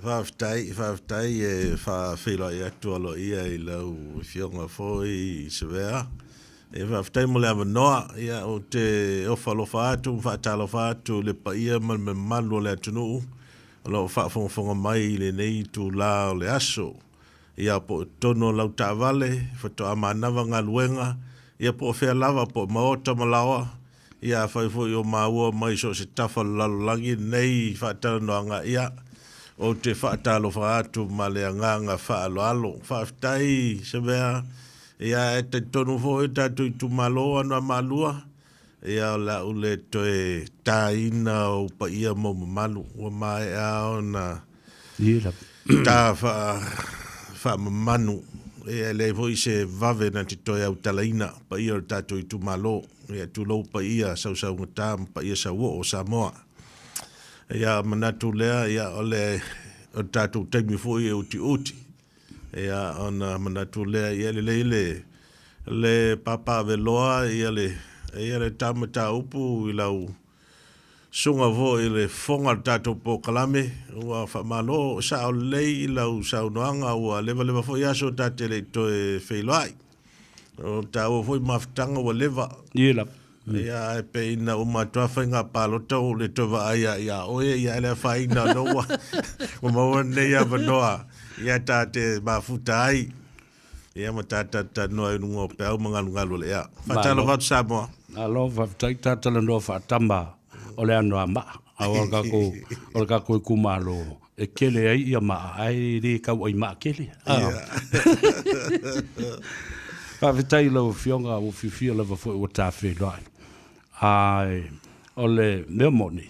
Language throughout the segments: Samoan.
Faafetai, faafetai e faafeiloai atu aloaia i lau Afioga foi Savea. E faafetai mo le avanoa. Ia, ou te ofo alofa atu ma faatalofa atu i le paia ma le mamalu o le atunuu o lo o faafogafoga mai i lenei itula o le aso. Ia, po o totonu o lau taavale, faatoa manava galuega, ia po o fea lava, po o maota ma laoa, Ia afai foi o maua mai so o se tafa o le lalolagi lenei faatalanoaga, ia, ou te faatalofa atu ma le agaga faaaloalo. Faafetai Savea, ia e talitonu foi o tatou itumalo Anoamaa 2, ia o le a ou le toe taina ou paia ma ou mamalu, ua maea ona ta faamamanu, e leai foi se vave na te toe autalaina paia o le tatou itumalo. Ia tulou paia sausaugata ma paia sauoo o Samoa. Ia manatu lea, ia o le o le tatou taimi foi e utiuti. Ia ona manatu lea, ia lelei le le papaaveloa ia le ia le ta mataupu i lau Susuga foi i le fofoga o le tatou polokalame, ua faamalo sao lelei i lau saunoaga, ua levaleva foi aso ta te le i toe feiloai. O taua foi mafutaga ua leva. Ie lava. Ia, ae pei ina uma atu lava faiga palota ua ou le toe vaai lava ia oe, ia ae le afaina o lea ua maua lenei avanoa, ia ta te mafuta ai. Ia ma ta talatalanoa i luga o peau ma galugalu o le ea. Faatalofa atu Samoa. Malo faafetai, ta talanoa faatama o le Anoamaa, aua o le tatou o le tatou itumalo e tele ai ia maa ae le tau ai maa tele. Faafetai i lau Afioga, ua fiafia lava foi ua ta feiloai. Ae o le mea moni,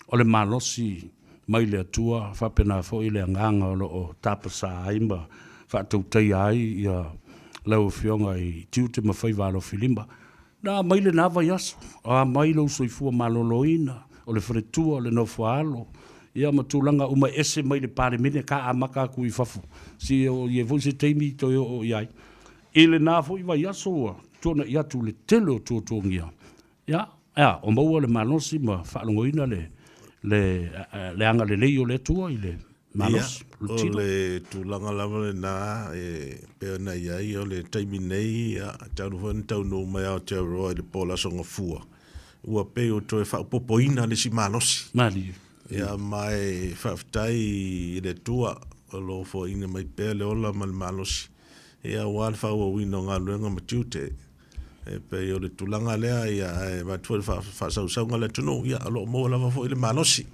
o le malosi mai le Atua, faapena foi le agaga o lo o tapasa ai ma faatautaia ai ia lau Afioga i tiute ma faiva alofilima. Na aumai lena vaiaso, aumai lou soifua maloloina, o le faletua, o le nofoaalo, ia ma tulaga uma e ese mai le Palemene ka amata atu i fafo, si o i ai foi se taimi toe oo i ai. I lena foi vaiaso ua tuanai atu le tele o tuatuagia, Ia, ea, o maua le malosi ma faalogoina le, le, le agalelei o le Atua i le malosi, o le tino. O le tulaga lava lena e pei ona i ai, o le taimi nei, ia, talu foi ona taunuu mai Aotearoa i le po o le Aso Gafua, ua pei ua toe faaopoopoina le isi malosi. Malie. Ia, ma e faafetai i le Atua o lo o foaiina mai pea le ola ma le malosi, ia, aua le faaauauina o galuega ma tiute. E pei o le tulaga lea, ia, ae avatu foi le faasausauga a le atunuu, ia, o lo o maua lava foi le malosi.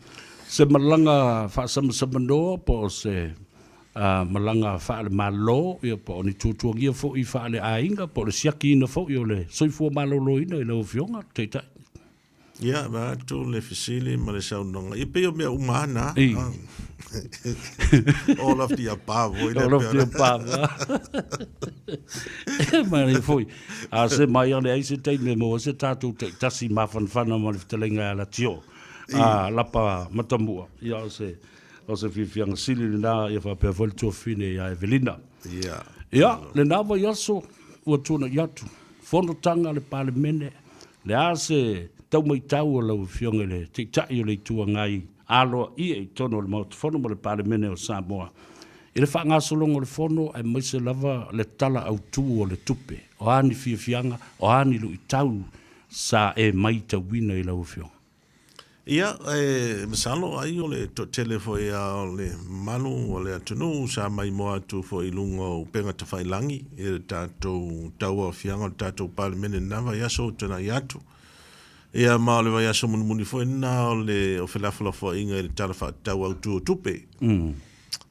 Se malaga faasamasamanoa po o se malaga faale-Malo, ia, po o ni tuatuagia foi faale-aiga, po o le siakiina foi o le soifua maloloina i lau Afioga, Taitai. Ia, vaeatu le fesili ma le saunoaga. Ia pei o mea uma lava na. All of the above. All of the above. E manaia foi. A se mai ane ai se taimi e maua ai se tatou taitasi mafanafana ma le fetalaiga ia Latio. A Lapa Matamua. Ia o se o se fiafiaga sili lena ia faapea foi le tuafafine ia Evelina. Ia. Ia, lena vaiaso ua tuanai atu fonotaga a le Palemene Le a se tau matau a lau Afioga i le Taitai o le Itu Agai aloaia i totonu o le Maota Fono ma le Palemene o Samoa i le faagasologa o le Fono aemaise lava le Tala Autu o le Tupe? O a ni fiafiaga, o a ni luitau sa e maitauina i lau Afioga? Ia, e masalo ai o le toatele foi lava o le mamalu o le atunuu sa maimoa atu foi i luga o upega tafailagi i le tatou tauaofiaga o le tatou Palemene i lena vaiaso ua tuanai atu. Ia, ma o le vaiaso mulimuli foi lena o le o felafolafoaiga i le Tala Faatatau Autu o Tupe.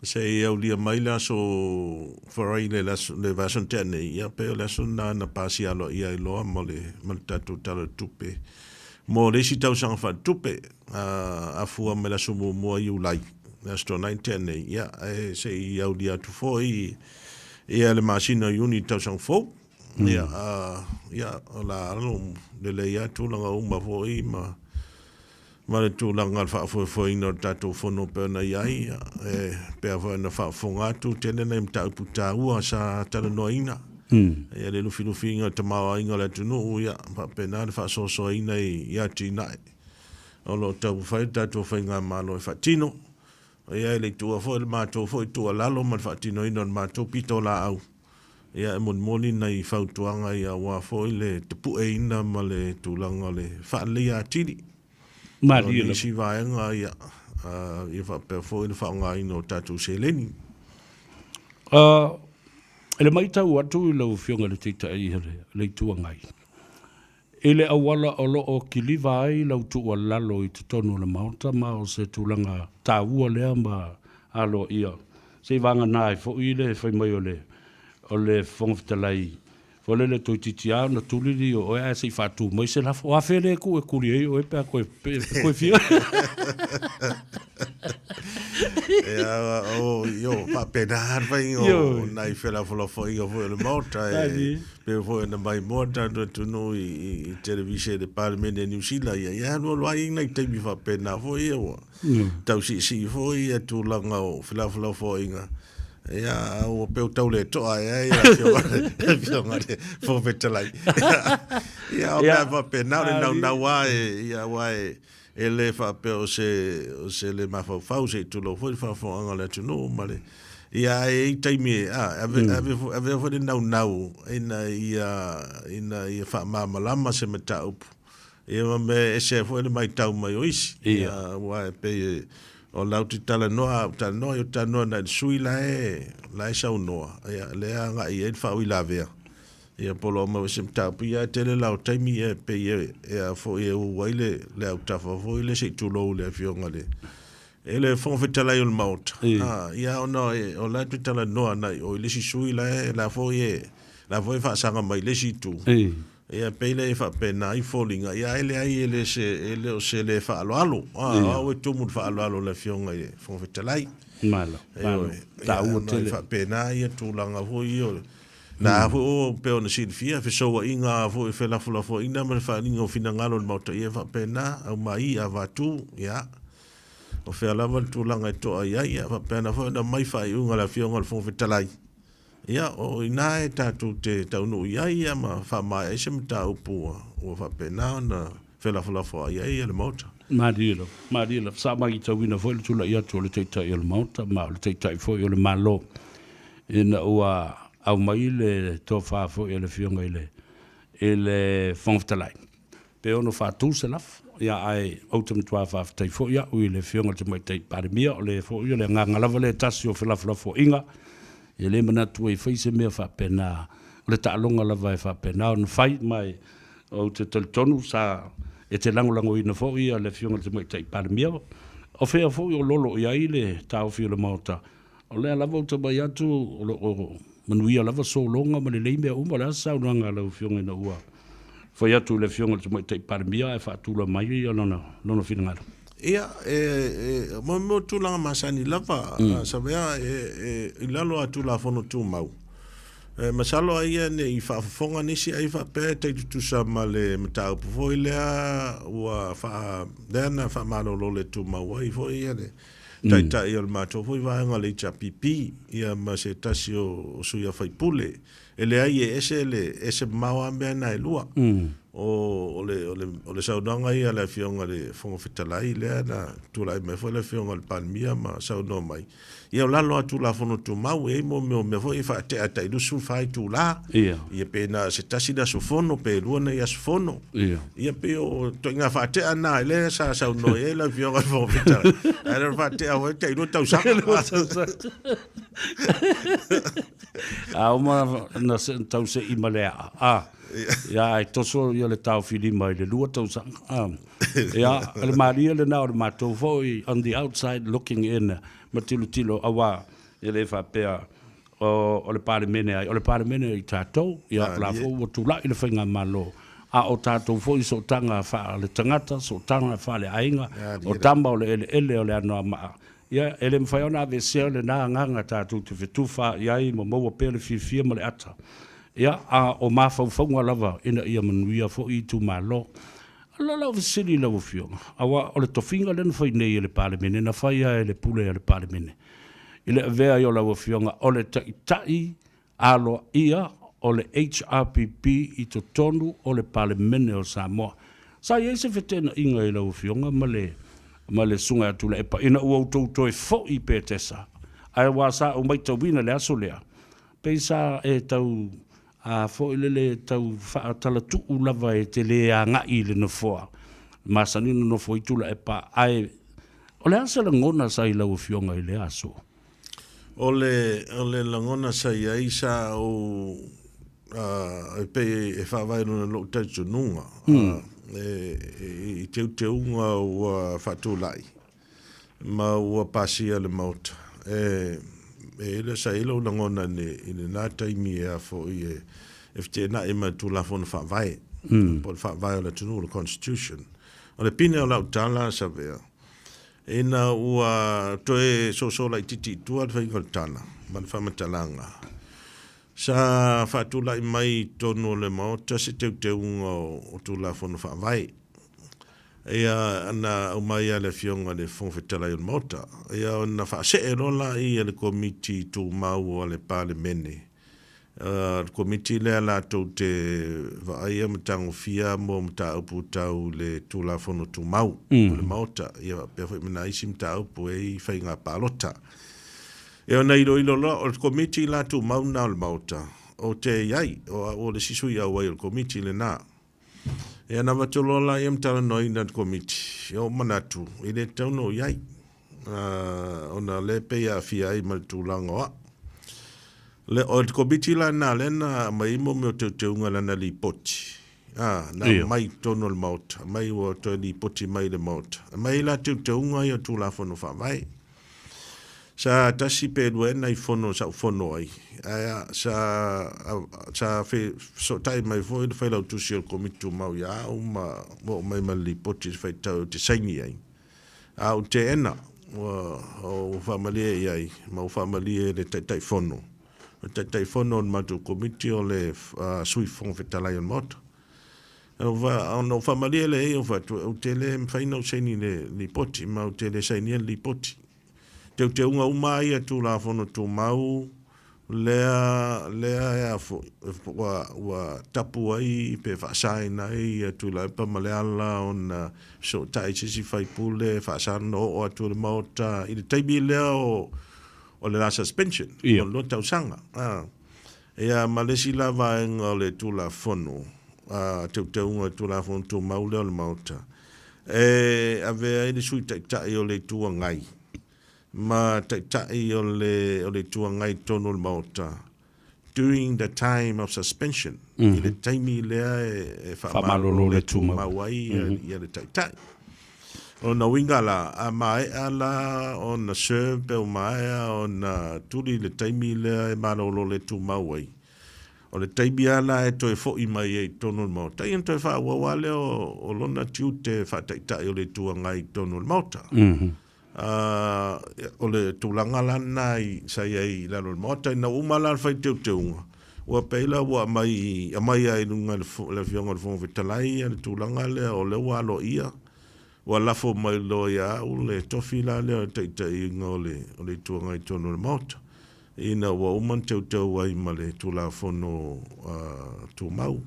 Se i aulia mai le aso Faraile le aso le vaiaso na tea nei, ia pei o le aso lena na pasia aloaia ai loa ma le ma le tatou Tala o le Tupe mo le isi tausaga faaletupe, a afua mai le aso muamua o Iulai, le Aso Toonai na tea nei, ia ae se i aulia atu foi ia le masina o Iuni i le tausaga fou. Ia, ia o le a alo lelei lava tulaga uma foi ma ma le tulaga o le faafoefoeina o le tatou Fono e pei ona i ai, e pei foi ona faafofoga atu, tele nai mataupu taua sa talanoaina. Ia le lufilufiina o le tamaoaiga o le atunuu, ia faapena le faasoasoaina i atinae o lo o taumafai le tatou faigamalo e faatino. Ia e le i tuua foi le matou foi tuualalo ma le faatinoina o le matou pitolaau, ia e molimoli nai fautuaga ia aua foi le tapueina ma le tulaga o le faaleleia atili o nisi vaega ia, ia faapea foi le faaaogaina o tatou seleni. I le matau atu i lau Afioga i le Taitai o le Itu Agai, i le auala o lo o kiliva ai lau tuualalo i totonu o le Maota ma o se tulaga taua lea ma aloaia, seivagana ai foi le fai mai o le o le Fofoga Fetalai foi lele toeitiiti lava ona tuli o oe ae se i faatu mai se lafo. O afe lea e tuu e tuli ai oe pe a toe toe fia. Ia, o, io, faapena le faiga o nai felafolafoaiga foi o le Maota e pei foi ona maimoa le tatou atunuu i televise i le Palemene a Niu Sila, ia, ia alualu ai nai taimi faapena foi ia ua tau siisii foi ia tulaga o felafolafoaiga. Ia, ua pei ua tau le toa ai ai le afioga i le Fofoga Fetalai. Ia, o mea faapena, o le naunau lava e, ia, aua e, e le faapea o se, o se le mafaufau se i tulou foi le faafofogaaga a le atunuu ma le, ia, ae i ai taimi e, a, ave, ave foi, avea foi le naunau ina ia, ina ia faamalamalama se mataupu, ia ma mea e ese ai foi le matau mai o isi. Ia, aua e pei e, o lau te talanoa, a ou talanoa, ia ou talanoa na i le sui la e, la e saunoa, ia, lea e agai i ai le faauilavea. Ia po o lo o maua se mataupu, ia ae tele la o taimi e pei e, e a foi e uu ai le, le autafa foi le se i tulou le afioga le, e le Fofoga Fetalai o le Maota. A, ia ona e, o la e toe talanoa na i o i le isi sui la e, la foi e, la foi e faasaga mai le isi itu. Ia pei lea e faapena ai foliga, ia ae leai e le se, e le o se le faaaloalo. A, o au e tumu i le faaaloalo o le Afioga i le Fofoga Fetalai. Malo, malo. Taua tele. Ia, faapena ia tulaga foi ia o na foi o pei ona silafia fesouaiga foi felafolafoaiga ma le faaaliga o finagalo o le Maota, ia faapena, aumai avatu, ia. O fea lava le tulaga e toa i ai, ia faapena foi ona aumai faaiuga a le Afioga i le Fofoga Fetalai. Ia, o i ina e tatou te taunuu i ai ia ma faamaea ai se mataupu ua faapena ona felafolafoai ai le Maota. Malie lava, malie lava. Sa matauina foi le tulai atu o le Taitai o le Maota ma o le Taitai foi o le Malo ina ua aumai le tofa foi a le Afioga i le i le Fofoga Fetalai pe ono faatu se lafo. Ia, ae ou te matua faafetai foi au i le Afioga i le Tamaitai Palemia, o le foi o le agaga lava lea e tasi o felafolafoaiga, e le manatu e fai se mea faapena, o le taaloga lava e faapena ona fai, ma ou te talitonu sa e te lagolagoina foi le Afioga i le Tamaitai Palemia, o fea foi o lolo i ai le taofi o le Maota, o lea lava ou te vaai atu o lo o manuia lava sologa ma lelei mea uma. O le a se saunoaga a lau Afioga ina ua fai atu i le Afioga i le Tamaitai Palemia ae faatula mai lona finagalo? Ia, e, mo mo tulaga masani lava, Savea, e, i lalo a Tulafono Tumau, e, masalo ai ia ne i faafofoga nisi ai faapea e tai tutusa ma le mataupu foi lea ua faa, lea na faamalolo le tumau ai foi ia le taitai o le matou foi vaega o le HRPP, ia ma se tasi o sui usufono. E leai e ese le ese mamao lava mea na e lua. O, o le, o le, o le saunoaga ia a le Afioga i le Fofoga Fetalai lea na tulai mai foi le Afioga i le Palemia ma saunoa mai, ia o lalo lava o Tulafono Tumau e i ai mo mea o mea foi e faatea tai 24 itula. Ia pe na o se tasi le aso fono pe lua nai aso fono. Ia pei o ituaiga faatea na lea sa saunoa i ai le Afioga i le Fofoga Fetalai. Ae le faatea foi tai 2 tausaga. A uma na tau se'i ma le aa, a, ia ae toso ia le taofilima i le 2 tausaga. A, ia, o le malie lena o le matou foi on the outside looking in ma tilotilo aua e le faapea o le Palemene ai, o le Palemene i tatou, ia o la foi ua tulai le faigamalo, a o tatou foi sootaga faale-tagata, sootaga faale-aiga, o tama o le eleele o le Anoamaa, Ia, e le mafai ona aveesea lena agaga tatou te fetufa i ai ma maua pea le fiafia ma le ata. Ia, a o mafaufauga lava ina ia manuia foi itumalo. O le lau fesili i lau Afioga, aua o le tofiga lea na fai nei e le Palemene, na fai lava e le pule a le Palemene, i le avea ai o lau Afioga o le Taitai aloaia o le HRPP i totonu o le Palemene o Samoa. Sa i ai se feteenaiga i lau Afioga ma le ma le Susuga ia Tuilaepa ina ua outou toe foi i Petesa, ae aua sa ou maitauina le aso lea, pei sa e tau a foi lele tau faatalatuu lava e te le agai i le nofoa masani ona nofo ai Tuilaepa, ae o le a se lagona sa i lau Afioga i lea aso? O le, o le lagona sa i ai sa ou e pei e faavae i lona lou talitonuga i teuteuga ua faatulai ma ua pasia e le Maota. E i ai sa i ai lou lagona i lena taimi e a foi e feteenai ma le Tulafono Faavae po o le Faavae o le atunuu, le Constitution. O le pine o lau tala Savea, Ina ua toe soso laitiiti i tua le faiga o le tala ma le faamatalaga, sa faatulai mai i totonu o le Maota se teuteuga o Tulafono Faavae. Ia, na aumai lava e le Afioga i le Fofoga Fetalai o le Maota, ia ona faasee loa lea e le Komiti Tumau a le Palemene Le Komiti lea latou te vaaia ma tagofia mo mataupu tau le Tulafono Tumau o le Maota, ia faapea foi ma nai isi mataupu e i ai faiga palota. Ia ona iloilo loa, o le Komiti la tumau lena o le Maota, ou te i ai, o au o le isi sui auai o le Komiti lena. Ia ona avatu loa lea ma talanoaina e le Komiti, ia ua manatu, e le tatau ona ou i ai, ona o lea e pei e aafia ai ma le tulaga o au. O le Komiti la lena lea na aumai ai mea o teuteuga i lana lipoti, na aumai i totonu o le Maota, aumai ua toe lipoti mai i le Maota, aumai ai la teuteuga ia o Tulafono Faavae. Sa tasi pe lua ea nai fono sa ou fono ai, ae sa sa fesootai mai foi le failautusi o le Komiti Tumau ia au ma oo mai ma le lipoti i le faitau ou te saini ai. A ou teena, ua ou faamalie i ai ma ua faamalie le Taitaifono. O le Taitaifono o le matou Komiti o le Sui Fofoga Fetalai o le Maota. Ona ou faamalie lea i ai, ou fai atu, ou te le mafai ona ou saini i le lipoti, ma ou te le sainia le lipoti. Teuteuga uma lava ia Tulafono Tumau lea, lea e a foi, ua, ua tapu ai pe faasaina ai ia Tuilaepa ma Leala ona fesootai i se isi faipule, faasa ona oo atu i le Maota i le taimi lea o, o le la suspension, o le 2 tausaga. Ia ma le isi la vaega o le Tulafono, Teuteuga o le Tulafono Tumau lea o le Maota, e avea ai le Sui Taitai o le Itu Agai ma Taitai o le o le Itu Agai i totonu o le Maota during the time of suspension, i le taimi lea e faamalolo le tumau ai ia le Taitai. O lona uiga la, a maea la ona serve pe ua maea ona tuli le taimi lea e malolo le tumau ai, o le taimi lava la e toe foi mai ai i totonu o le Maota, ia ona toe faaauau lava lea o lona tiute faataitai o le Itu Agai i totonu o le Maota. O le tulaga la lena sa i ai i lalo o le Maota. Ina ua uma la le fai teuteuga, ua pei la ua aumai, aumai lava i luga e le Afioga i le Fofoga Fetalai le tulaga lea o lea ua aloaia, ua lafo mai loa ia au le tofi la lea o le taitaiga o le Itu Agai i totonu o le Maota, ina ua uma ona teuteu ai ma le Tulafono Tumau,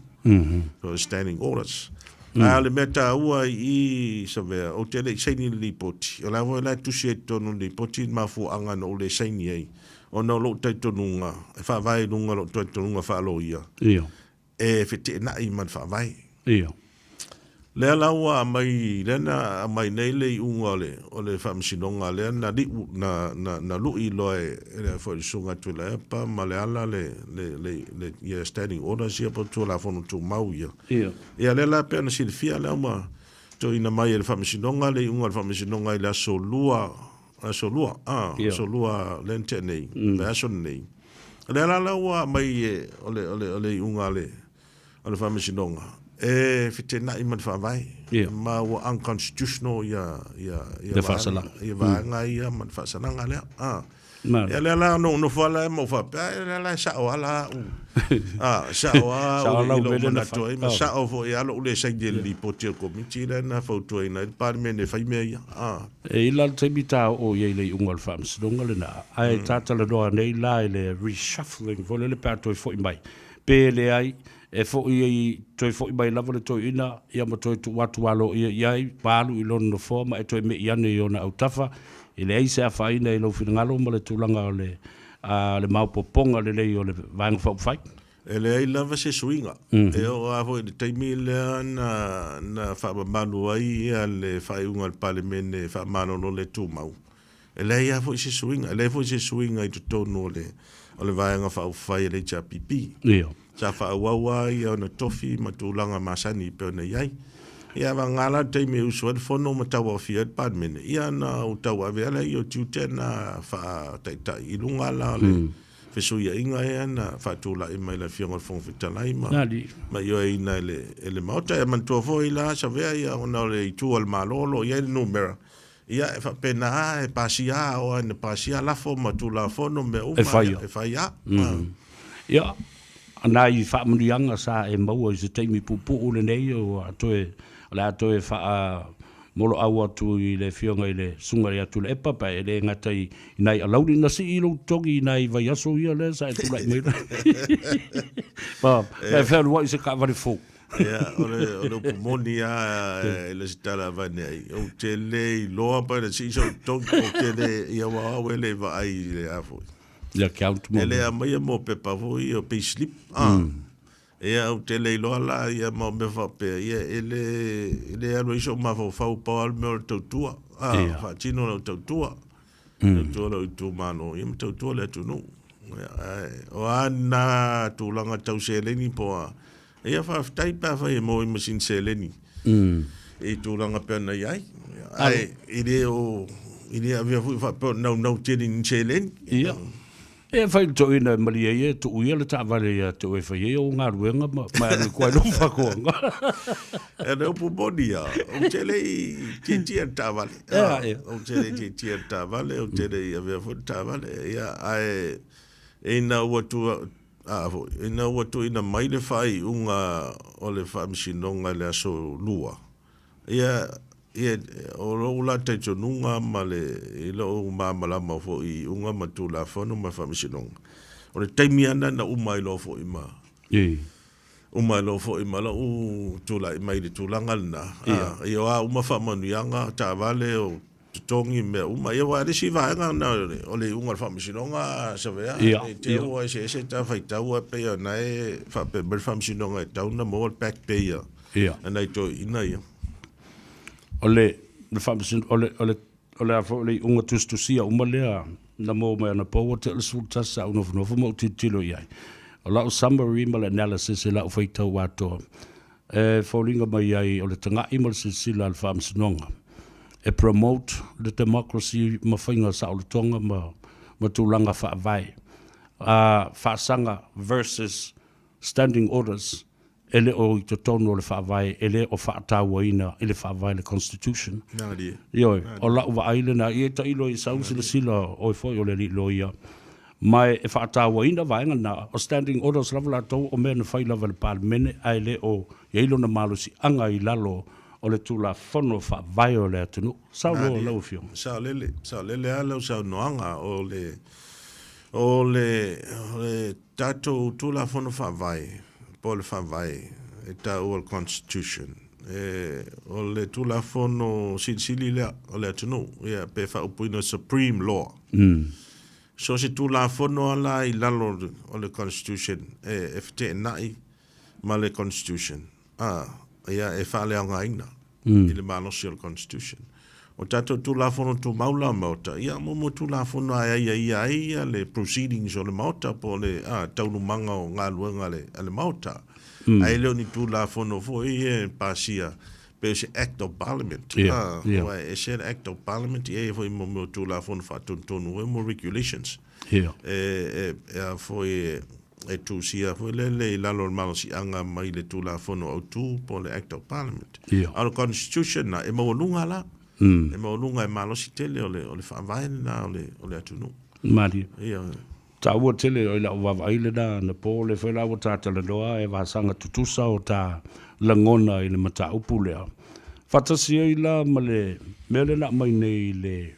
Standing Orders. A o le mea taua i i Savea, ou te le i saini i le lipoti. O la foi la e tusi ai i totonu o le lipoti le mafuaaga na ou le saini ai, ona o lou talitonuga, e faavae i luga o lou talitonuga faa-loia, e feteenai ma le Faavae. Io. Lea la ua aumai, lea na aumai nei le iuga o le, o le Faamasinoga lea na liu, na, na, na lui loa e, e le foi le Susuga Tuilaepa ma Leala le, le, le, le, ia Standing Orders ia po o Tulafono Tumau ia. Io. Ia lea la pei ona silafia lea ua toeina mai e le Faamasinoga le iuga o le Faamasinoga i le aso Lua, aso Lua, ah, aso Lua lea na tea nei, le aso lenei. O lea la la ua aumai e, o le, o le, o le iuga a le, a le Faamasinoga e feteenai ma le Faavae, ma ua unconstitutional ia, ia, ia, le faasalaga. Ia vaega ia ma le faasalaga lea. Ah. Ia lea la na ou nofo lava la ma ou faapea, ai lea la e sao lava la au. Ah, sao lava au i lou manatu ai, ma sao foi lava lou le saini i le lipoti a le Komiti lea na fautuaina ai le Palemene e fai mea ia. Ah. E i ai la le taimi ta oo i ai i le iuga o le Faamasinoga lena, ae ta talanoa nei la i le reshuffling foi lele pe a toe foi mai, pe leai. E foʻi ai, toe foʻi mai lava le toeaina, ia ma toe tuu atu aloaia i ai, ma alu i lona nofoa ma e toe meʻi ane i ona autafa. E leai se afaina i lou finagalo ma le tulaga o le, a, le maopoopoga lelei o le Vaega Faaupufai. E leai lava se suiga. E oo lava foi i le taimi lea na, na faamamalu ai ia le faaiuga a le Palemene e faamalolo le tumau, e leai lava foi se suiga. E leai foi se suiga i totonu o le, o le Vaega Faaupufai a le HRPP. Ia. Sa faaauau lava ia ona tofi ma tulaga masani e pei ona i ai. Ia vagana la le taimi e usu ai le Fono ma tauaofia ai le Palemene, ia ona ou tauave lava lea o tiute na faa-taitai i luga la o le fesuiaiga ia na faatulai mai le Afioga i le Fofoga Fetalai ma, ma ioeina e le, e le Maota. Ia manatua foi la Savea ia ona o le itu a le Malo o lo o i ai le numera, ia e faapena lava e pasia lava o ina pasia lafo ma Tulafono mea uma e fai e fai lava. Ia, nai faamanuiaga sa e maua i se taimi puupuu lenei ua toe, o le a toe faa moloau atu i le Afioga i le Susuga ia Tuilaepa, pe e le gata i nai alauli na sii lou totogi i nai vaiaso ia lea sa e tulai mai ai, ma e fealuai i se taavale fou. Ia, o le, o le upu moni lava e le se tala avane ai. Ou te le iloa pe na sii sou totogi, ou te le, ia aua o au e le vaai i le a foi. Le account mo. E le aumaia mo pepa foi ia o payslip. Ah. Ia ou te le iloa la ia ma mea faapea, ia e le, e le alu ai sou mafaufau pau lava le mea o le tautua. Ah, Ia. faatino lau tautua. Tautua lou itumalo, ia ma tautua le atunuu. Ia, ae, o a na tulaga tau seleni po o a, ia faafetai pe afai e maua ai ma sina seleni i tulaga pei ona i ai. Ae e le o, e le avea foi faapea o naunau tele i ni seleni. Ia. E fai le toeaina e malie ai e tuu ia le taavale ia te oe e fai ai ou galuega ma ma e alu ai koa i lou faatoaga. E le upu moni ia, ou te le i tietie le taavale. Ea, ea. Ou te le i tietie le taavale, ou te le i avea foi le taavale. Ia, ae ina ua tu, a foi, ina ua tuuina mai le faaiuga o le Faamasinoga i le aso Lua, Ia, ia, o lou la talitonuga ma le, i lou malamalama foi i iuga ma Tulafono ma Faamasinoga, o le taimi lava lena na uma ai loa foi ma, uma ai loa foi ma lou tulai mai i le tulaga lena. Ia, ia o a uma faamanuiaga, taavale, o totogi ma mea uma. Ia aua o le isi vaega lena o le iuga o le Faamasinoga, Savea, ne i te i ua eseese ta faitau ae pei o lena e faapea mai le Faamasinoga e tatau ona maua le back pay a nai toeaiina ia. O le Faamasinoga, o le, o le, o le a foi o le iuga tusitusia uma lea na maua mai anapo ua tea le 11 sa ou nofonofo ma ou tilotilo i ai. O lau summary ma le analysis i lau faitau atoa, E foliga mai ai o le taga'i ma le silasila a le Faamasinoga e promote le democracy ma faiga saolotoga ma ma tulaga faavae a faasaga versus standing orders e le o i totonu o le Faavae e le o faatauaina i le Faavae le Constitution. Ioe, o la'u vaai lena, ia tailo i sau silasila oe foi o le alii loia Ma e faatauaina vaega na, o Standing Orders lava latou o mea na fai lava e le Palemene ae le o i ai lona malosiaga i lalo o le Tulafono Faavae o le atunuu. Saunoa lau Afioga. Saolele, saolele lava lau saunoaga, o le, o le, o le tatou Tulafono Faavae, po o le Faavae e taua o le Constitution, e, o le Tulafono silisili lea o le atunuu, ia, pe faaupuina Supreme Law. So se Tulafono a la i lalo o le Constitution e feteenai ma le Constitution, a, ia, e faaleaogaina i le malosi o le Constitution. O tatou Tulafono Tumau la o le Maota, ia, mo mo Tulafono e aiaia ai ia le proceedings o le Maota po o le, a, taualumaga o galuega a le Maota. Ae le o ni Tulafono foi ia e pasia Pe o se Act of Parliament. Ia, ia. Aua e ese le Act of Parliament, ia e i ai foi mo mea o Tulafono Faatonutonu foi mo Regulations. Ia. E, e, e a foi e, e tusia foi lele i lalo o le malosiaga mai le Tulafono Autu po o le Act of Parliament. Ia. A o le Constitution na, e maualuga la. E maualuga e malosi tele o le, o le faavae lena o le, o le atunuu. Malie. Ia. Taua tele o i lau vaavaai lena anapo, o lea foi la ua ta talanoa e vasaga tutusa o ta lagona i le mataupu lea. Faatasi ai la ma le mea lea na aumai nei i le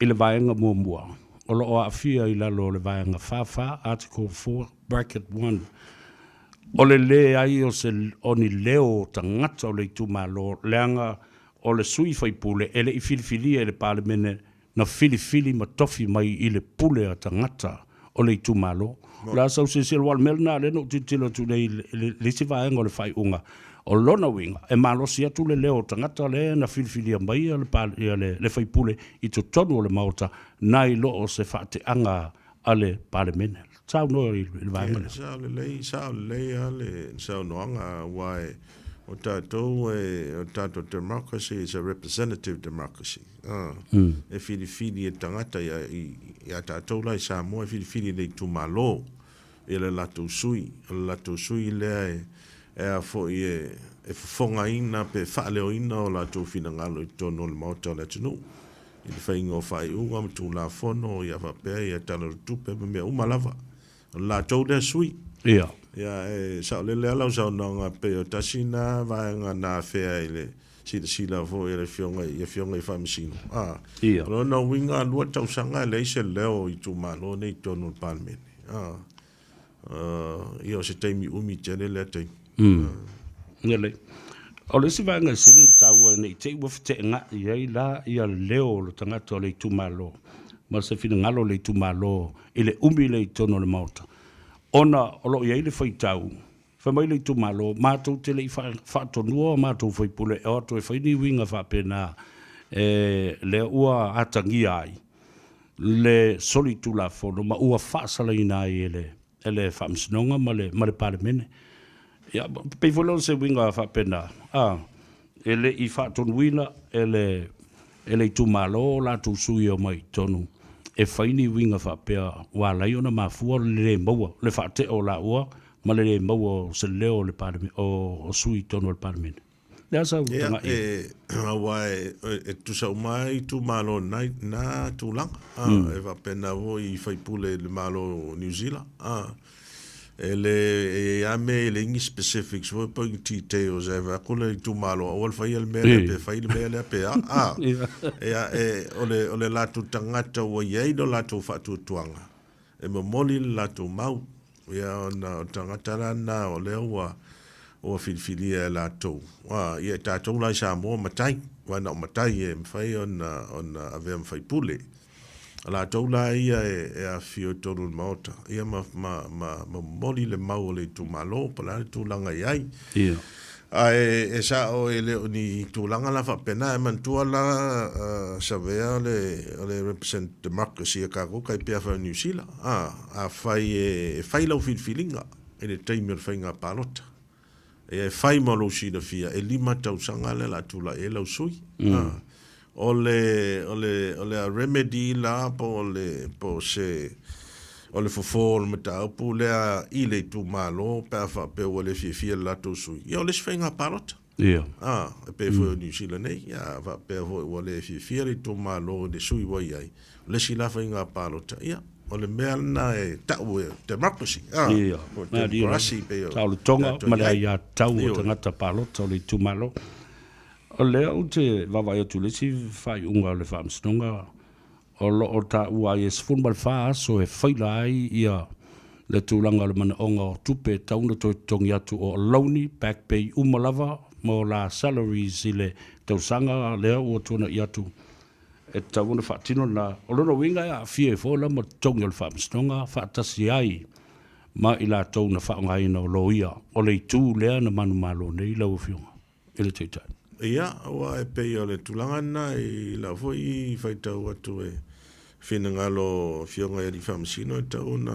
i le vaega muamua, o lo o aafia i lalo o le vaega 44, Article 4, bracket 1. O le leai o se o ni leo o tagata o le itumalo, leaga o le sui faipule e le i filifilia e le Palemene na filifili ma tofi mai i le pule a tagata o le itumalo. O le a sau silasila, aua o le mea lena lea na ou tilotilo atu nei i le isi vaega o le faaiuga, o lona uiga, e malosi atu le leo o tagata lea na filifilia mai le faipule i totonu o le Maota nai lo o se faateaga a le Palemene. Saunoa i le vaega lea. Sao lelei, sao lelei lava le saunoaga, aua o tatou, o tatou democracy is a representative democracy. E filifili e tagata ia tatou la i Samoa, e filifili e le itumalo ia le latou sui. O le latou sui lea e a foi e fofogaina pe faaleoina o latou finagalo i totonu o le Maota o le atunuu i le faiga o faaiuga ma Tulafono ia faapea ia Tala o le Tupe ma mea uma lava. O le latou lea sui. Ia. Ia, e saolele lava lau saunoaga, pei o tasi na vaega na afea i le silasila foi a le afioga i afioga i Faamasino. A, Ia. O lona uiga, 2 tausaga e leai se leo o itumalo nei i totonu o le Palemene. A, ia o se taimi umi tele lea taimi. Lelei. O le isi vaega e sili ona taua ne i te i ua feteenai ai la ia leo o le tagata o le itumalo ma se finagalo o le itumalo i le umi lea i totonu o le Maota, ona o lo o i ai le faitau, fai mai le itumalo, matou te le i faatonua o matou faipule e o atu e fai ni uiga faapena e lea ua atagia ai le solitulafono ma ua faasalaina ai e le e le Faamasinoga ma le, ma le Palemene. Ia, pei foi lea o se uiga faapena, a, e le i faatonuina e le, e le itumalo o latou sui e omai i totonu e fai ni uiga faapea ua ala ai ona mafua le le maua, le faatea o laua ma le le maua o se leo o le Palemene, o sui i totonu o le Palemene. Le a sau tagai? Ia, aua e tutusa uma lava itumalo i na tulaga. E faapena foi i faipule i le Malo o Niu Sila. E le, e i ai lava mea e leai ni specifics foi po o ni details e avatu le itumalo aua le faia le mea lea pe fai le mea lea pe a. Ia, o le latou tagata ua i ai lo latou faatuatuaga, e momoli le latou mau, ia ona o tagata la na o lea ua ua filifilia e latou. A, ia tatou la i Samoa matai, aua na o matai e mafai ona ona avea ma faipule. O latou la ia e, e afifio i totonu o le Maota, ia ma, ma, ma, ma momoli le mau o le itumalo, po o le a le tulaga i ai. Ia. Ae e sao e le o ni tulaga la faapena, e manatua la Savea o le represent democracy a tatou tai pea fai o Niu Sila. Afai e fai lau filifiliga i le taimi o le faiga palota, ia e fai ma lou silafia e 5 tausaga lea o le a tulai ai lau sui. O le, o le, o le remedy la po o le, po o se, o le fofo o le mataupu lea i le itumalo pe a faapea ua le fiafia le latou sui, ia o le isi faiga palota. Ia. A, e pei foi o Niu Sila nei, ia, a faapea foi ua le fiafia le itumalo i le sui ua i ai, o le isi la faiga palota, ia, o le mea lena e tau e democracy, a, Ia. po o democracy pei o O le toga ma le aiatatau o tagata palota o le itumalo. O lea ou te vaavaai atu i le isi faaiuga o le Faamasinoga o lo o taua ai e 14 aso e faila ai ia le tulaga o le manaoga o tupe e tatau ona toe totogi atu o alauni, back pay uma lava ma o la salaries i le tausaga lea ua tuanai atu e tatau ona faatino lena. O lona uiga e aafia ai foi la ma totogi o le Faamasinoga faatasi ai ma i latou na faaaogaina o loia o le itu lea na manumalo nei lau Afioga i le Taitai. Ia, aua e pei o le tulaga lena i lau foi faitau atu e finagalo o Afioga i Alii Faamasino e tatau ona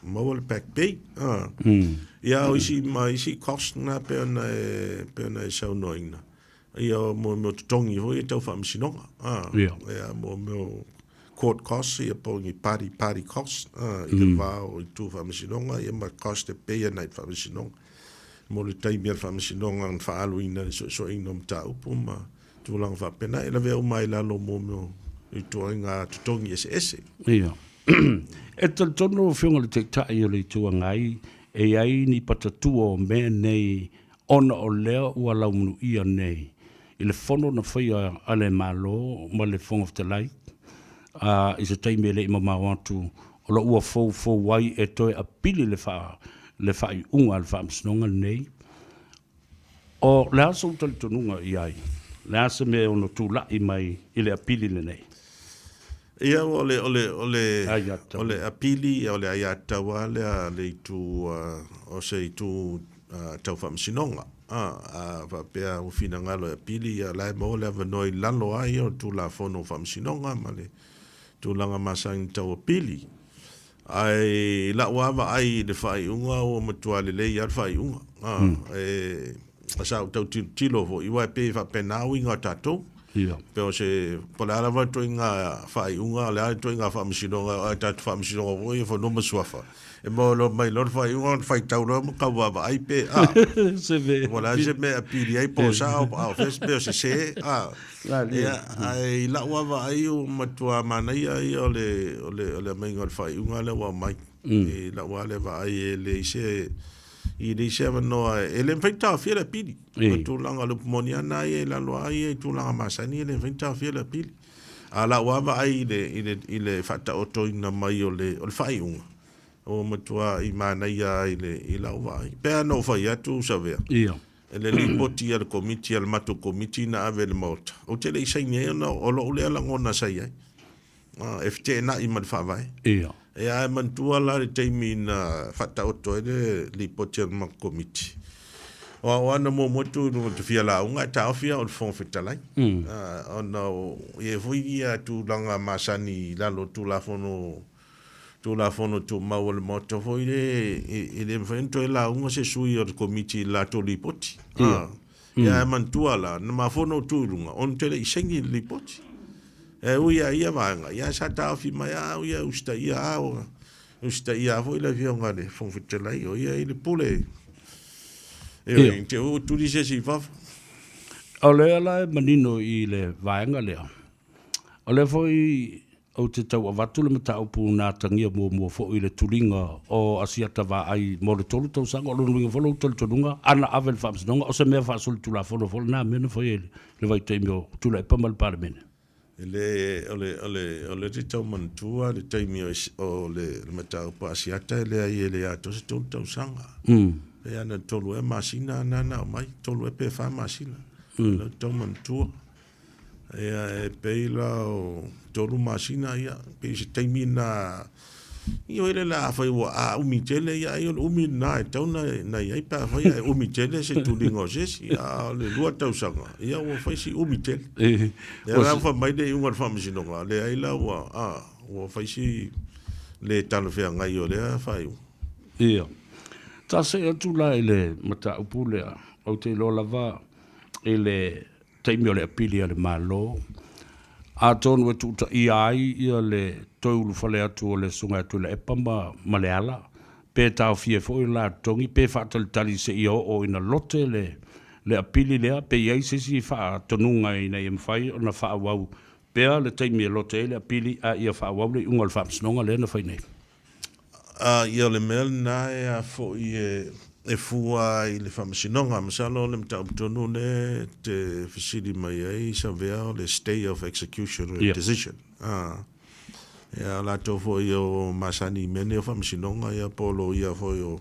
maua le back pay. Ia, o isi ma isi cost na pei ona e, pei ona e saunoaina. Ia, mo mea o totogi foi e tau faamasinoga. Ia, mo mea o court costs, ia po o ni party, party costs, i le va o itu faamasinoga, ia ma cost e pay ana i le faamasinoga. Mo le taimi a le faamasinoga na faaaluina i le suesueina o mataupu ma tulaga faapena, e lavea uma ai i lalo mo mea o ituaiga totogi eseese. Ia. E talitonu lau Afioga i le Taitai o le Itu Agai, e i ai ni patatua o mea nei ona o lea ua laumanuia nei i le fono na faia a le Malo ma le Fofoga Fetalai i se taimi e le i mamao atu, o lo o ua foufou ai e toe apili le faa, le faaiuga a le Faamasinoga lenei. O le a sou talitonuga i ai? Le a se mea e ono tulai mai i le apili lenei? Ia, o le, o le, o le, o le apili, o le aiatatau lava lea a le itu, o se itu tau faamasinoga. A faapea ua finagalo e apili, ia o la e maua le avanoa i lalo lava ia o le Tulafono o Faamasinoga ma le tulaga masani tau apili. Ae i lau lava vaai i le faaiuga ua matua lelei lava le faaiuga. E, sa ou tau tilotilo foi, aua e pei e faapena uiga o tatou. Pe o se, po o le a lava le ituaiga faaiuga, o le a le ituaiga faamasinoga, a tatou faamasinoga foi ia fanua ma suafa, e maua loa mai loa le faaiuga ona faitau loa ma tau vaavaai pe, a, po o le a se mea e apili ai, po o sao, a o fea se mea o sese, a. Ia, ae i lau lava vaai ua matua manaia ia o le, o le, o le aumaiga o le faaiuga lea ua aumai. I lau lava lea vaai e leai se, i leai se avanoa, e le mafai ona taofia le apili. O le tulaga o le upu moni lava lena ia i lalo lava ia i tulaga masani e le mafai ona taofia le apili. A o lau lava vaai i le, i le, i le faataotoina mai o le, o le faaiuga, ua matua manaia lava i le, i lau vaai. E pei lava ona ou fai atu Savea, E le lipoti a le Komiti, a le matou Komiti na ave i le Maota, ou te le i saini ai ona o lou lea lagona sa i ai, e feteenai ma le Faavae. Ia. Ia ae manatua la le taimi na faataoto ai le lipoti a le matou Komiti, o au lava na muamua tu i luga ou te fia lauga ae taofi au e le Fofoga Fetalai, ona e i ai foi ia tulaga masani i lalo o Tulafono Tulafono Tumau o le Maota foi lea e le mafai ona toe lauga se sui o le Komiti i le latou lipoti. Ia. Ia ae manatua la, na mafua ona ou tu i luga, ona ou te le i saini i le lipoti. E ui lava i ia vaega, ia sa taofi mai lava au ia e usitaia lava, e usitaia lava foi le Afioga i le Fofoga Fetalai, o ia e i le pule. Ioe, i te i ua tuli se isi i fafo. O lea la e manino i le vaega lea, o lea foi Ou te tau avatu le mataupu na atagia muamua foi i le tuliga o Asiata Vaai mo le 3 tausaga. O lona uiga foi lou talitonuga, ana ave i le Faamasinoga, o se mea faasolitulafono foi lena mea na faia i le vaitaimi o Tuilaepa ma le Palemene. E le, o le, o le, o lea ou te tau manatua le taimi o, o le mataupu a Asiata e leai e le atoa se 3 tausaga. Pei lava na 3 ea masina na na aumai, 3 ea pe 4 masina. O lea ou te tau manatua. Ia e pei la o 3 masina ia pei se taimi na ia le la afai ua a umi tele ia ai o le umi na e tau na na iai pe afai e umi tele se tuliga o se isi a o le 2 tausaga ia ua fai si umi tele. Ia la fa mai le iuga o le faamasinoga leai la ua a ua fai si le talafeagai o lea faaiuga. Ia. Ta see atu la i le mataupu lea, ou te iloa lava i le taimi o le apili a le Malo, atonu e tuutaia ai ia le toe ulufale atu o le Susuga ia Tuilaepa ma ma Leala, pe taofia ai foi la totogi, pe faatalitali seia oo ina lote le le apili lea, pe i ai se isi faatonuga ina ia mafai ona faaauau pea le taimi e lote ai le apili a ia faaauau le iuga o le Faamasinoga lea na fai nei. A, ia o le mea lena e a foi e, e fua i le faamasinoga. Masalo o le mataupu tonu lea e te fesili mai ai Savea o le stay of execution o le decision. A, ia o latou foi o masani i mea nei o faamasinoga ia po o loia foi o,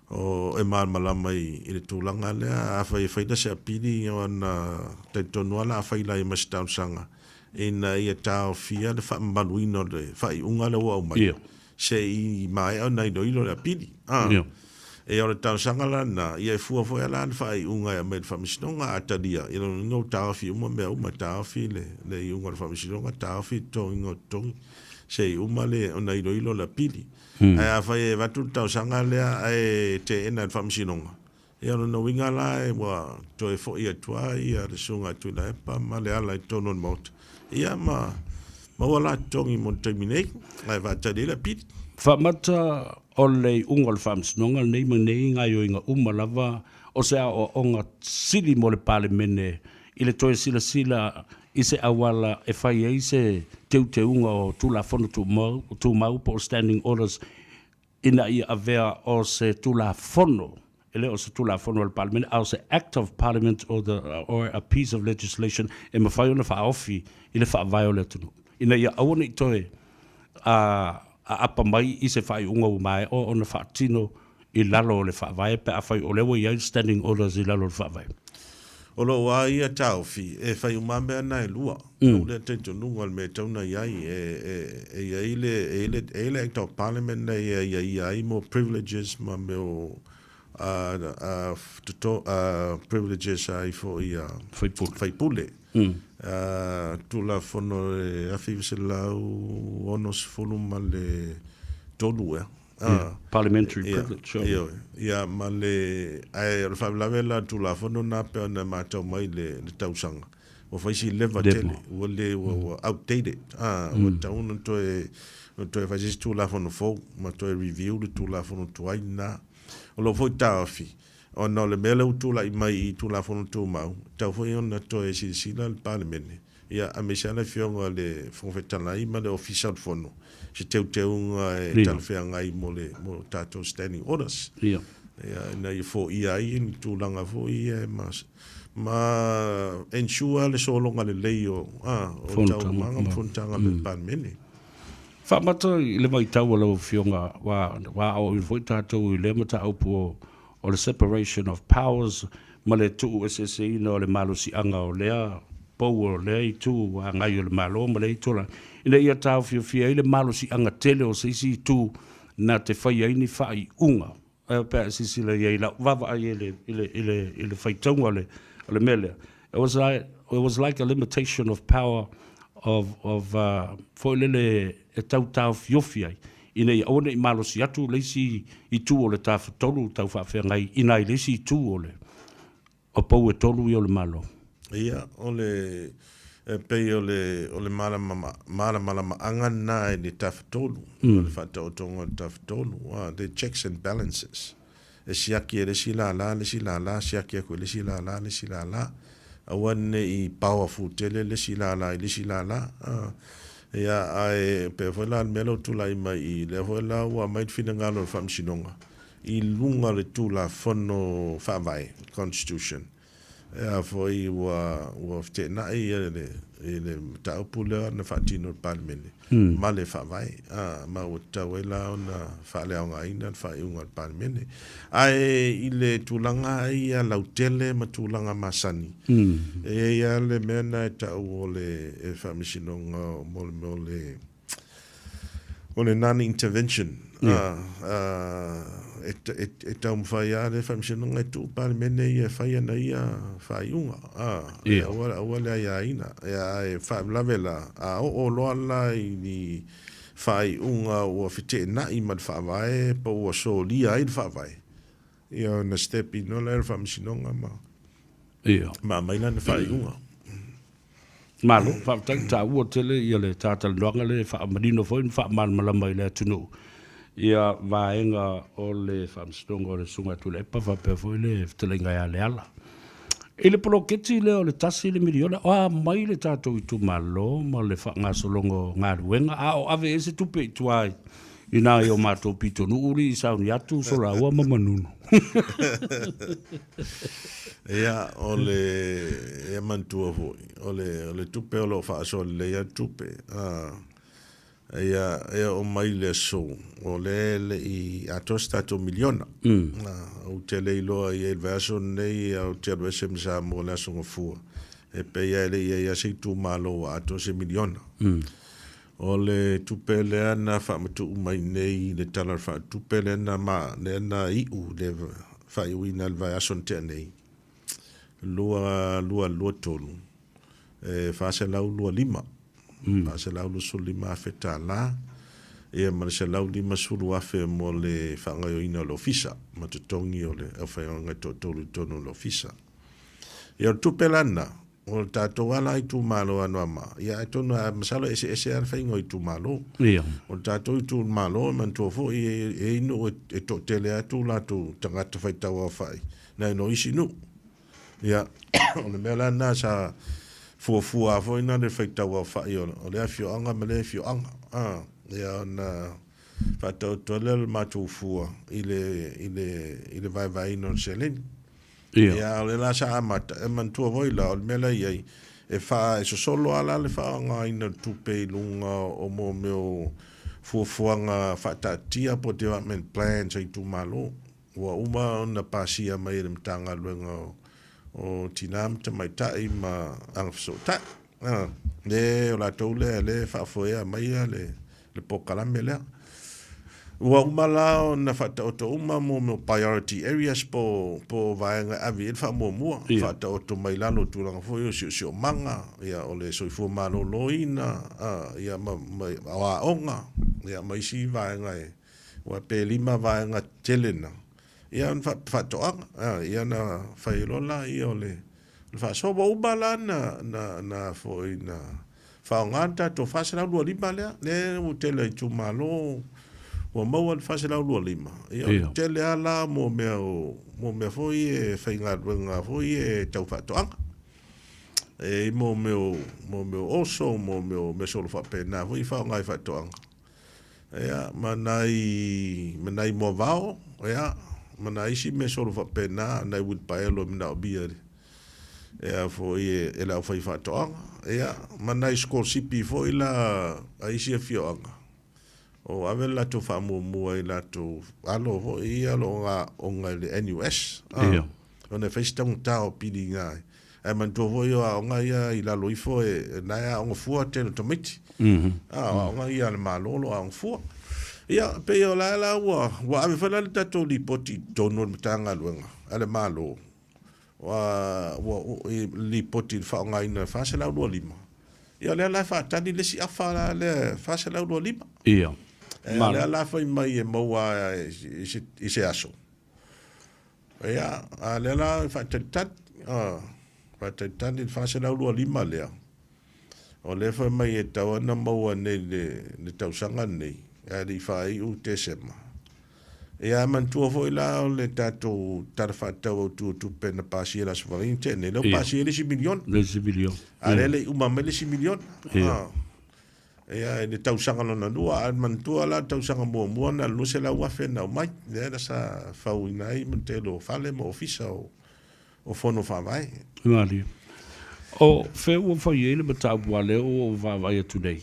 o e malamalama i, i le tulaga lea. Afai e fai la se apili ona talitonu lava o le a fai la i ai ma se talosaga ina ia taofia le faamamaluina o le faaiuga lea ua aumai se i maea ona iloilo le apili. Ia o le talosaga la lena, ia e fua foi la le faaiuga e aumai i le Faamasinoga, a talia, ia lona uiga ua taofi uma mea uma, taofi le le iuga o le Faamasinoga, taofi le totogiina o totogi se i uma le ona iloilo le apili. Ae afai e avatu le talosaga lea ae teena e le Faamasinoga, Ia o lona uiga la ua toe foi atu lava ia le Susuga a Tuilaepa ma Leala i totonu o le Maota, ia ma maua la totogi mo le taimi nei, ae faatali ai le apili. Faamata o le iuga o le Faamasinoga lenei ma nei gaoioiga uma lava o se aoaoga sili mo le Palemene i le toe silasila i se auala e fai ai se teuteuga o Tulafono Tumau po o Standing Orders ina ia avea o se Tulafono, e le o se Tulafono a le Palemene, a o se Act of Parliament or, the, or a piece of legislation e mafai ona faaofi i le faavae o le atunuu, ina ia aua ne i toe aapa mai i se faaiuga ua maea ona faatino. i lalo o le Faavae pe afai o lea ua i ai Standing Orders i lalo o le Faavae? O lou a ia taofi, e fai uma mea na e lua. Lou lea talitonuga o le mea e tatau ona i ai, e i ai le, e i ai le Act of Parliament na e aiaia ai mo privileges ma mea o privileges a ifo ia faipule. Tulafono e 1963 ea. Parliamentary privilege. Ioe. Ia, ma le, ae o le faalavelave la o le Tulafono lena pei ona matau mai le tausaga, ua fai si leva tele, ua le, ua outdated, ua tatau ona toe, toe fai se isi Tulafono fou ma toe review le Tulafono tuai lena. O lou foi taofi, ona o le mea lea ua tulai mai i Tulafono Tumau, e tatau foi ona toe silasila le Palemene, ia, aemaise lava le Afioga i le Fofoga Fetalai ma le Ofisa o le Fono, i se teuteuga e talafeagai mo le mo tatou Standing Orders. Ia, ina ia foia ai ni tulaga foi ia ma ma ensure le sologa lelei o o taualumaga ma fonotaga a le Palemene. Faamata i le vaitau a lau Afioga, ua aoaoina foi tatou i lea mataupu o le separation of powers ma le tuueseeseina o le malosiaga o lea pou o lea itu agai o le Malo ma lea itu ina ia taofiofia ai le malosiaga tele o se isi itu na te faia ai ni faaiuga pe a e silasila i ai i lau vaavaai i le, i le, i le, i le faitauga o le, o le mea lea. It was like, it was like a limitation of power of, of uh, foi lele e tau taofiofi ai, ina ia aua ne i malosi atu le isi itu o le tafatolu tau faafeagai i le isi itu o le o pou e tolu ia o le Malo. Ia, o le, e pei o le, o le malamalamaaga lena i le Tafatolu, o le faataotoga o le Tafatolu, the checks and balances. E siaki e le isi lala le isi lala, siaki atu e le isi lala le isi lala. Aua ne i powerful tele le isi lala i le isi lala. Ia, ae pei foi la le mea lea ua tulai mai i, lea foi la ua aumai le finagalo o le Faamasinoga, i luga o le Tulafono Faavae, Constitution, ea foi ua ua feteenai ia le i le mataupu lea na faatino e le Palemene ma le Faavae, a, ma ua tatau ai la ona faaleaogaina le faaiuga a le Palemene. Ae i le tulaga ia lautele ma tulaga masani, e i ai lava le mea lena e tau o le e Faamasinoga mo le mea o le O le non-intervention, e taumafai lava le Faamasinoga e tuu Palemene ia e fai ana ia faaiuga, aua le aiaina. Ae faalavelave la, a oo loa la i ni faaiuga ua feteenai ma le Faavae po ua solia ai le Faavae, ia ona step in loa lea o le Faamasinoga ma aumai lana faaiuga. Malo, faafetai, taua tele ia le ta talanoaga lea e faamanino foi ma faamalamalama i le atunuu ia vaega o le Faamasinoga o le Susuga ia Tuilaepa faapea foi le fetalaiga ia Leala. I le poloketi lea o le tasi le miliona, o a mai le tatou itumalo ma le faagasologa o galuega, a o ave i ai se tupe i tua i nai o matou pitonuu li i Sauniatu, Solaua ma Manunu. Ia, o le, e manatua foi, o le, o le tupe o lo o faasoa lelei lava le tupe. A, ia, e oo mai le aso, o lea e le i atoa se tatou miliona. A, ou te le iloa i ai i le vaiaso lenei, ou te alu ese ma Samoa i le Aso Gafua, e pei lava e le i i ai lava se itumalo ua atoa se miliona. O le tupe lea na faamatuu mai nei i le Tala Faaletupe lea na ma, lea na iu le faaiuina i le vaiaso na tea nei, 2023, e $425, $425,000 tala, ia ma le $150,000 mo le faagaoioiina o le ofisa ma totogi o le aufaigaluega e toatolu i totonu o le ofisa. Ia o le tupe la lena, O le tatou lava la itumalo Anoamaa, ia atonu lava, masalo e eseese lava le faiga o itumalo. Ia. O le tatou itumalo, e manatua foi e i ai nuu e toatele atu o latou tagata faitauaofai nai lo isi nuu. Ia, o le mea la lena sa fuafua foi na le faitauaofai o lea afioaga ma lea afioaga. Ia ona faataoto ai lea o le matou fua i le, i le, i le vaevaeina o le seleni. Ia, o le la sa amata, e manatua foi la, o le mea la e i ai, e faa, e sosolo lava la le faaaogaina o le tupe i luga o mea o fuafuaga faataatia po o development plans a itumalo. ua uma ona pasia mai e le Matagaluega o o Tina ma Tamaitai ma Agafesootai. Le o latou lea lea e faafoea maia le le polokalame lea. Ua uma la ona faataoto uma mo mea o priority areas po o vaega e ave i ai le faamuamua, faataoto mai lalo o tulaga foi o siosiomaga, ia o le soifua maloloina, ia ma aoga, ia ma isi vaega e aua pe 5 vaega tetele na, ia ona faatoaga, ia ona fai loa lea o le faasoa. Ua uma la na foi na faaaoga le tatou 425 lea, lea ua tele o itumalo ua maua le 425, ia o le tele lava la mo mea mo mea foi e faigaluega foi e tau faatoaga. E i mo mea mo mea oso, mo mea o measolo faapena foi e faaaoga i faatoaga. Ia, ma nai moavao, ia, ma nai isi measolo faapena, nai uilipaelo e manaomia e foi e le aufaifaatoaga, ia, ma nai sikolasipi foi la a isi afioaga, o ave le latou faamuamua i latou alo foi ia o lo o aooga i le NUS, ona e fai si taugata o piliga ai. Ae manatua foi o aoga ia i lalo ifo e na e aoga fua tele o tamaiti. O aoga ia a le Malo o lo o aoga fua. Ia, pei o la la ua ua ave foi la le tatou lipoti i totonu o le Matagaluega a le Malo ua ua lipoti i le faaaogaina e 425. Ia o lea la e faatali le isi afa la lea 425. Ia. E, o lea la fai mai e maua i se aso. Ia, a lea la e faatalitali, faatalitali le 425 lea. O lea fai mai e tatau ona maua nei le tausaga lenei, ae le i faaiu Tesema. Ia, ae manatua foi la o le tatou Tala Faatatau Autu o Tupe na pasia i le Aso Faraile na tea nei, lea ua pasia ai le isi miliona. Le isi miliona. A lea e le i uma mai le isi miliona. Ia, i le tausaga lona lua, ae manatua la le tausaga muamua na o le 200,000 na aumai, lea na sa fauina ai ma le tele o fale ma ofisa o fono faavae. Malie. O fea ua fai ai le mataupu a lea ua ou vaavaai atu nei?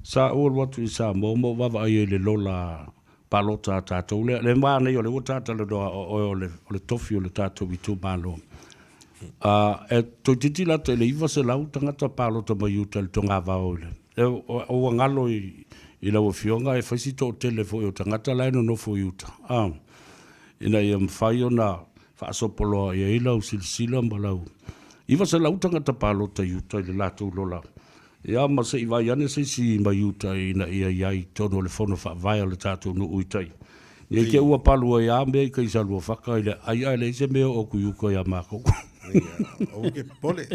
Sa ou alu atu i Samoa ma ou vaavaai ai i le lola palota a tatou lea. Le manaia o lea ua ta talanoa o oe o le, o le tofi o le tatou itumalo. E toeitiiti lata i le 900 tagata palota mai uta i le togavao i le, e, o ua galo i, i lau afioga e fai si toatele foi o tagata la e nonofo i uta, ina ia mafai ona faasopoloa i ai lau silasila ma lau 900 tagata palota i uta i le latou lola. Ia ma se i vaai ane se isi mai uta ina ia i ai i totonu o le fono faavae o le tatou nuu i tai. Ne i te ua palu ai a mea i kai Saluafaka i le ai ae leai se mea o atu i uta ia matou. Ia, aua ke popole,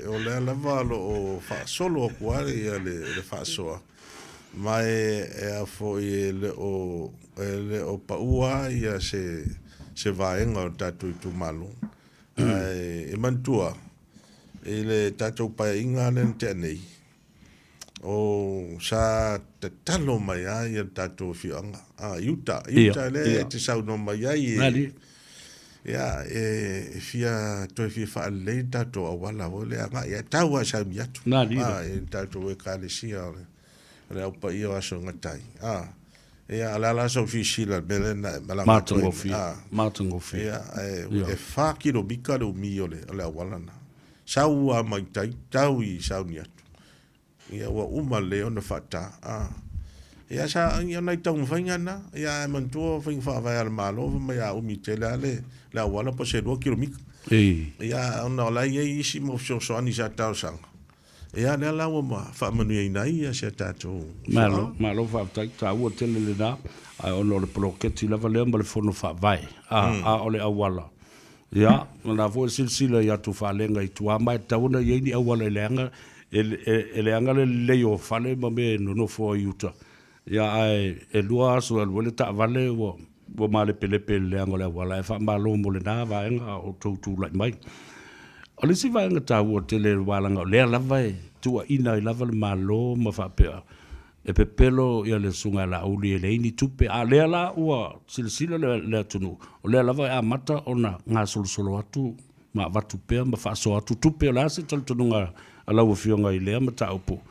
o lea lava o lo o faasolo atu lava ia le faasoa, ma e a foi e le o e le o paua ia se se vaega o le tatou itumalo. Ae e manatua i le tatou paeaiga lea na tea nei, o sa tatalo mai lava ia le tatou afioaga i uta, i uta lea e te saunoa mai ai e, ia, e fia toe fia faalelei le tatou auala foi lea agai, ae tau lava i Sauniatu, i le tatou ekalesia o le Au Paia o Aso e Gata ai. Ia, o le a la sau silasila i le mea lea na e malaga atu ai. Matagofie, matagofie. Ia, e 4 kilomita le umi o le auala lena. Sau lava mai tai, tau i Sauniatu. Ia, ua uma lelei ona faata. Ia, sa, ia, o nai taumafaiga na. Ia, ae manatua o faiga faavae a le Malo, fai mai a umi tele lava le auala po o se 2 kilomita. Ia, ona o la e i ai isi mau fesoasoani sa talosaga. Ia, lea la ua faamanuiaina ai si a tatou Malo, malo faafetai, taua tele lena, ae ona o le poloketi lava lea ma le fono faavae, a o le auala. Ia, o lena foi e silasila i atu faalega i tua, ma e tatau ona i ai ni auala e leaga, e leaga le lelei o fale ma mea e nonofo ai i uta. Ia, ae e lua aso e alu ai le taavale ua ua malepelepe i le leaga o le auala, ae faamalo mo lena vaega a o outou tulai mai. O le isi vaega taua tele aua leaga o lea lava e tuuaina ai lava le Malo ma faapea e pepelo ia le Susuga ia Laauli e leai ni tupe, a o lea la ua silasila le atunuu, o lea lava e amata ona gasolosolo atu ma avatu pea ma faasoa atu tupe. O le a se talitonuga a lau Afioga i lea mataupu?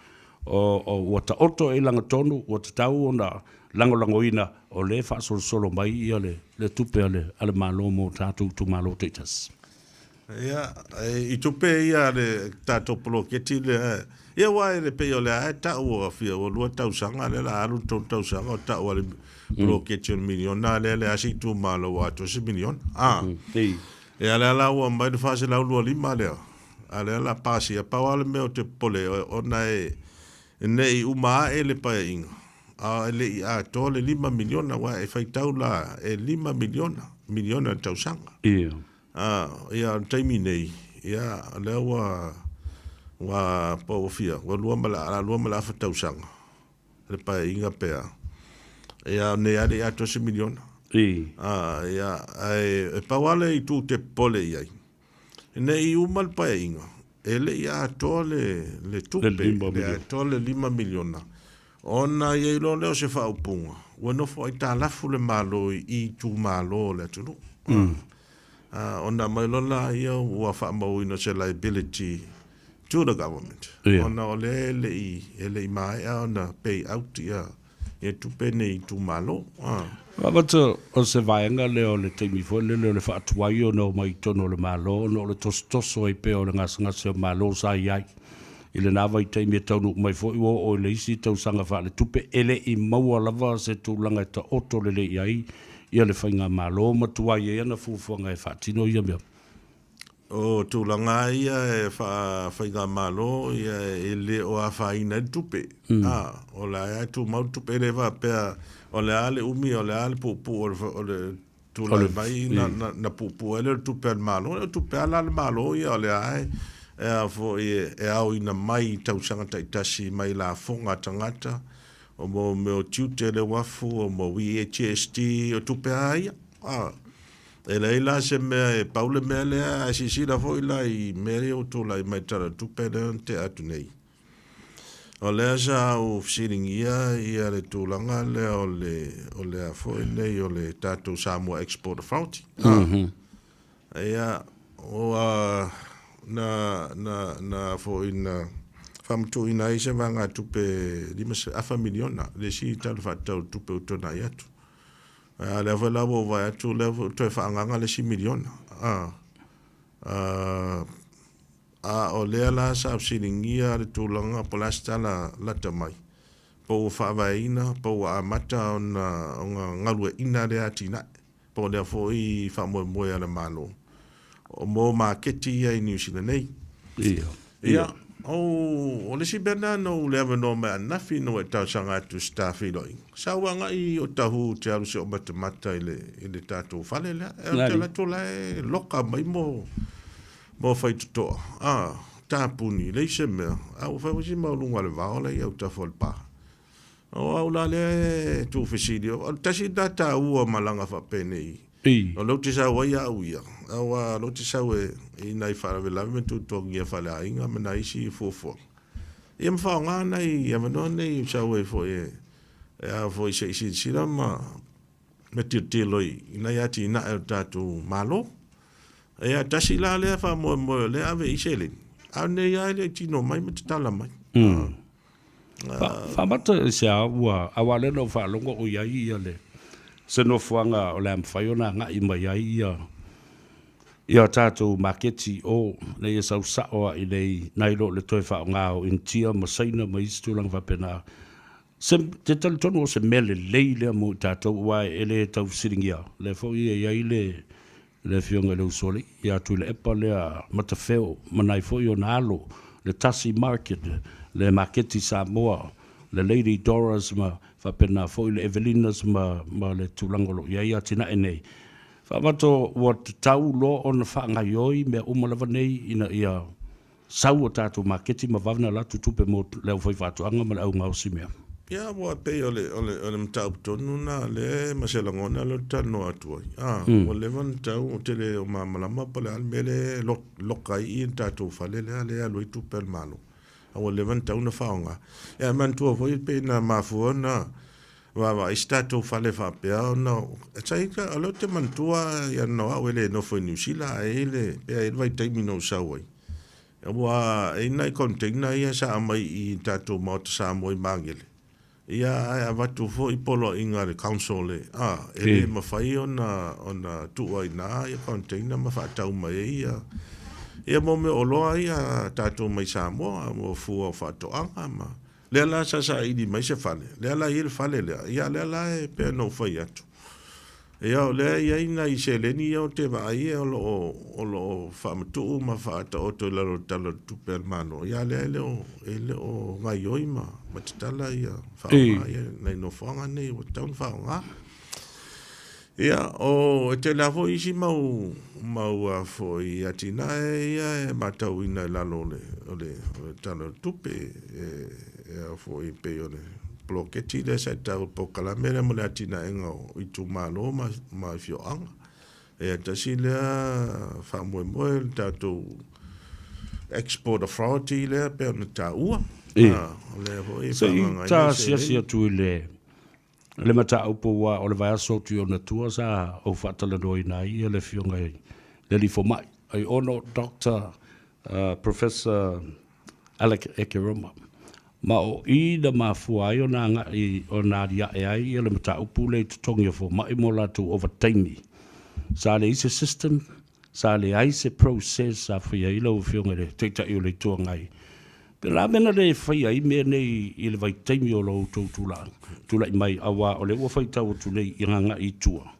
O ua taoto i lagatonu, ua tatau ona lagolagoina o lea e faasolosolo mai ia le tupe a le Malo mo tatou itumalo taitasi. Ia, i tupe ia a le tatou poloketi lea, ia aua e pei o lea e tau ua fia ua 2 tausaga lea o le a alu le 3 tausaga o tau a le poloketi o le miliona lea le asi itumalo ua atoa se miliona. A. Ia lea la ua aumai le 425 lea, a lea la pasia, pau lava le mea ou te popole ona e ne i uma ae le paeaiga, a e le i atoa le $5 miliona, aua e faitau la e $5 miliona, miliona i le tausaga. Ia. A, ia o le taimi nei, ia o lea ua ua po ua fia, ua lua ma le, a lua ma le afa tausaga le paeaiga pe a. Ia nei lava le i atoa se miliona. I. A, ia, ae e pau lava le itu ou te popole i ai, ne i uma le paeaiga, e le i atoa le, le tupe, Le lima le miliona. atoa le $5 miliona, ona i ai loa lea o se faaupuga, ua nofo aitalafu le Malo i itumalo o le atunuu. Mm. A, ona aumai loa laia ua faamauina se liability to the government. Ia. Ona o lea e le i, e le i maea ona pay out ia, ia tupe nei i itumalo. A. Avatu o se vaega lea o le taimi foi lele o le faatuai ona omai i totonu o le Malo ona o le tosotoso ai pea o le gasegase o Malo sa i ai. I lena vaitaimi e taunuu mai foi ua oo i le isi tausaga faaletupe e le i maua lava se tulaga e taoto lelei ai ia le faigamalo ma tuai ai ana fuafuaga e faatino ia mea. O tulaga ia e faa-faigamalo ia e le o afaina ai le tupe. A, o la e tumau le tupe, e le faapea o le a le umi, o le a le puupuu o le, o le tulai mai na, na, na puupuu ai lea o le tupe a le Malo. O le tupe lava la a le Malo ia o lea e, e a foi e, e aoina mai i tausaga taitasi mai lafoga a tagata, o mo mea o tiute le uafu, o mo VHST, o tupe lava ia. A, e leai la se mea e pau le mea lea, ae silasila foi la i mea ia ua tulai mai i le Tala o le Tupe lea na tea atu nei. O lea sa ou fesiligia ia le tulaga lea o le o le a foi nei o le tatou Samoa Export Authority. Mm -hmm. Ia ua na na na foi na faamatuuina ai se vaegatupe 5 miliona le isi tala faatatau o le tupe ua tuanai atu. A lea foi la ua ou vaai atu lea foi ua toe faaagaaga le isi miliona. A, a, A o lea la sa fesiligia le tulaga po o le a se tala lata mai, po ua faavaeina, po ua amata ona galueaiina lea atinae, po o lea foi faamoemoe a le Malo mo maketi ia i Niu Sila nei. Ia. Ia, o le isi mea lena na ou le avanoa mai ananafi ina ua e talosaga atu i se ta feiloaiga, sa ou agai i Otahuhu ou te alu se i ou matamata i le tatou fale lea. Ou te alu atu o la e loka mai mo Mo faitotoa, a, tapuni, leai se mea, a ua fai foi si mau luga o le vao la i autafa o le pa. O au la lea e tuufesili, o le tasi lena taua malaga faapenei. I. O lea ou te sau ai au ia, aua o lea ou te sau e, i nai faalavelave ma tuatuagia faaleaiga ma nai isi fuafuaga. Ia ma faaaoga nai avanoa nei ou sau ai foi e, e a foi se i silasila ma ma tilotilo i nai atinae o le tatou Malo. Ia, tasi la lea faamoemoe o lea ave i seleni, a o lenei lava e le i tino mai ma tatala mai. Faamata i se a ua, aua o lea na ou faalogo o i ai ia le, se nofoaga o le a mafai ona agai mai ai ia, ia tatou maketi i o, ina ia sau sao lava i inei, nai lo le toe faaaoga o Initia ma Saina ma isi tulaga faapena. Se, te talitonu o se mea lelei lea mo i tatou, aua e le tau fesiligia, lea foi e i ai le, le Afioga i le Usoalii, ia Tuilaepa lea Matafeo ma nai foi ona alo, le Tasi Market, le Maketi Samoa, le Lady Dora's ma faapena foi le Evelina's ma, ma le tulaga o lo o i ai atinae nei. Faamato ua tatau loa ona faagaioi mea uma lava nei ina ia sau a tatou maketi ma vave ona alu atu tupe mo le aufaifaatoaga ma le au gaosi mea. Ia, aua e pei o le, o le, o le mataupu tonu lena lea ma se lagona lea ou te talanoa atu ai. A, ua leva ona tau, ou te le o malamalama po o le a le mea lea e loka ai i le tatou fale lea, lea e alu ai tupe a le Malo. A ua leva ona tau ona faaaoga. Ia, ae manatua foi pei na mafua ona vaavaai se tatou fale faapea ona, sa i ai, o lea ou te manatua ia na o au e le nofo i Niu Sila, ae i ai le, pe i ai le vaitaimi na ou sau ai. Ua e i ai nai container ia sa aumai i tatou Maota Samoa i Magele, ia ae avatu foi poloaiga a le council e, a, e le mafai ona ona tuu ai i ina ia container ma faatau mai ai ia ia mo mea oloa ia a tatou mai Samoa, mo fua o faatoaga ma lea la sa saili mai se fale, lea la e i ai le fale lea, ia lea la e pei ona ou fai atu. Ia o lea e i ai nai seleni ia ou te vaai o lo o, o lo o faamatuu ma faataoto i lalo o le Tala o le Tupe a le Malo, ia lea e le o, e le o gaioi ma, ma tatala ia faaaoga ia nai nofoaga nei ua tatau ona faaaoga. Ia, o, e tele lava foi isi mau, mau a foi atinae ia e matauina i lalo o le, o le, o le Tala o le Tupe, e, e a foi pei o le poloketi lea sa tau le polokalame lea mo le atinaega o itumalo ma, ma afioaga. E tasi lea faamoemoe le tatou Export Authority lea pei ona taua. E. Ah, o lea foi e Se i faagaga ai ta le asiasi seleni. atu i le le mataupu aua o le vaiaso atu i ona tua sa ou faatalanoaina ai ia le afioga i le alii fomai ai ono Doctor uh, Professor Alec Ekeroma. Ma o i na mafua ai ona agai ona aliae ai ia le mataupu lea i totogi o fomai mo latou ovataimi. Sa leai se system, sa leai se process sa faia ai lau Afioga i le Taitai o le Itu Agai. Pe la mea na le faia ai mea nei i le vaitaimi o lo outou tulai mai aua o lea ua faitau atu nei i agai i tua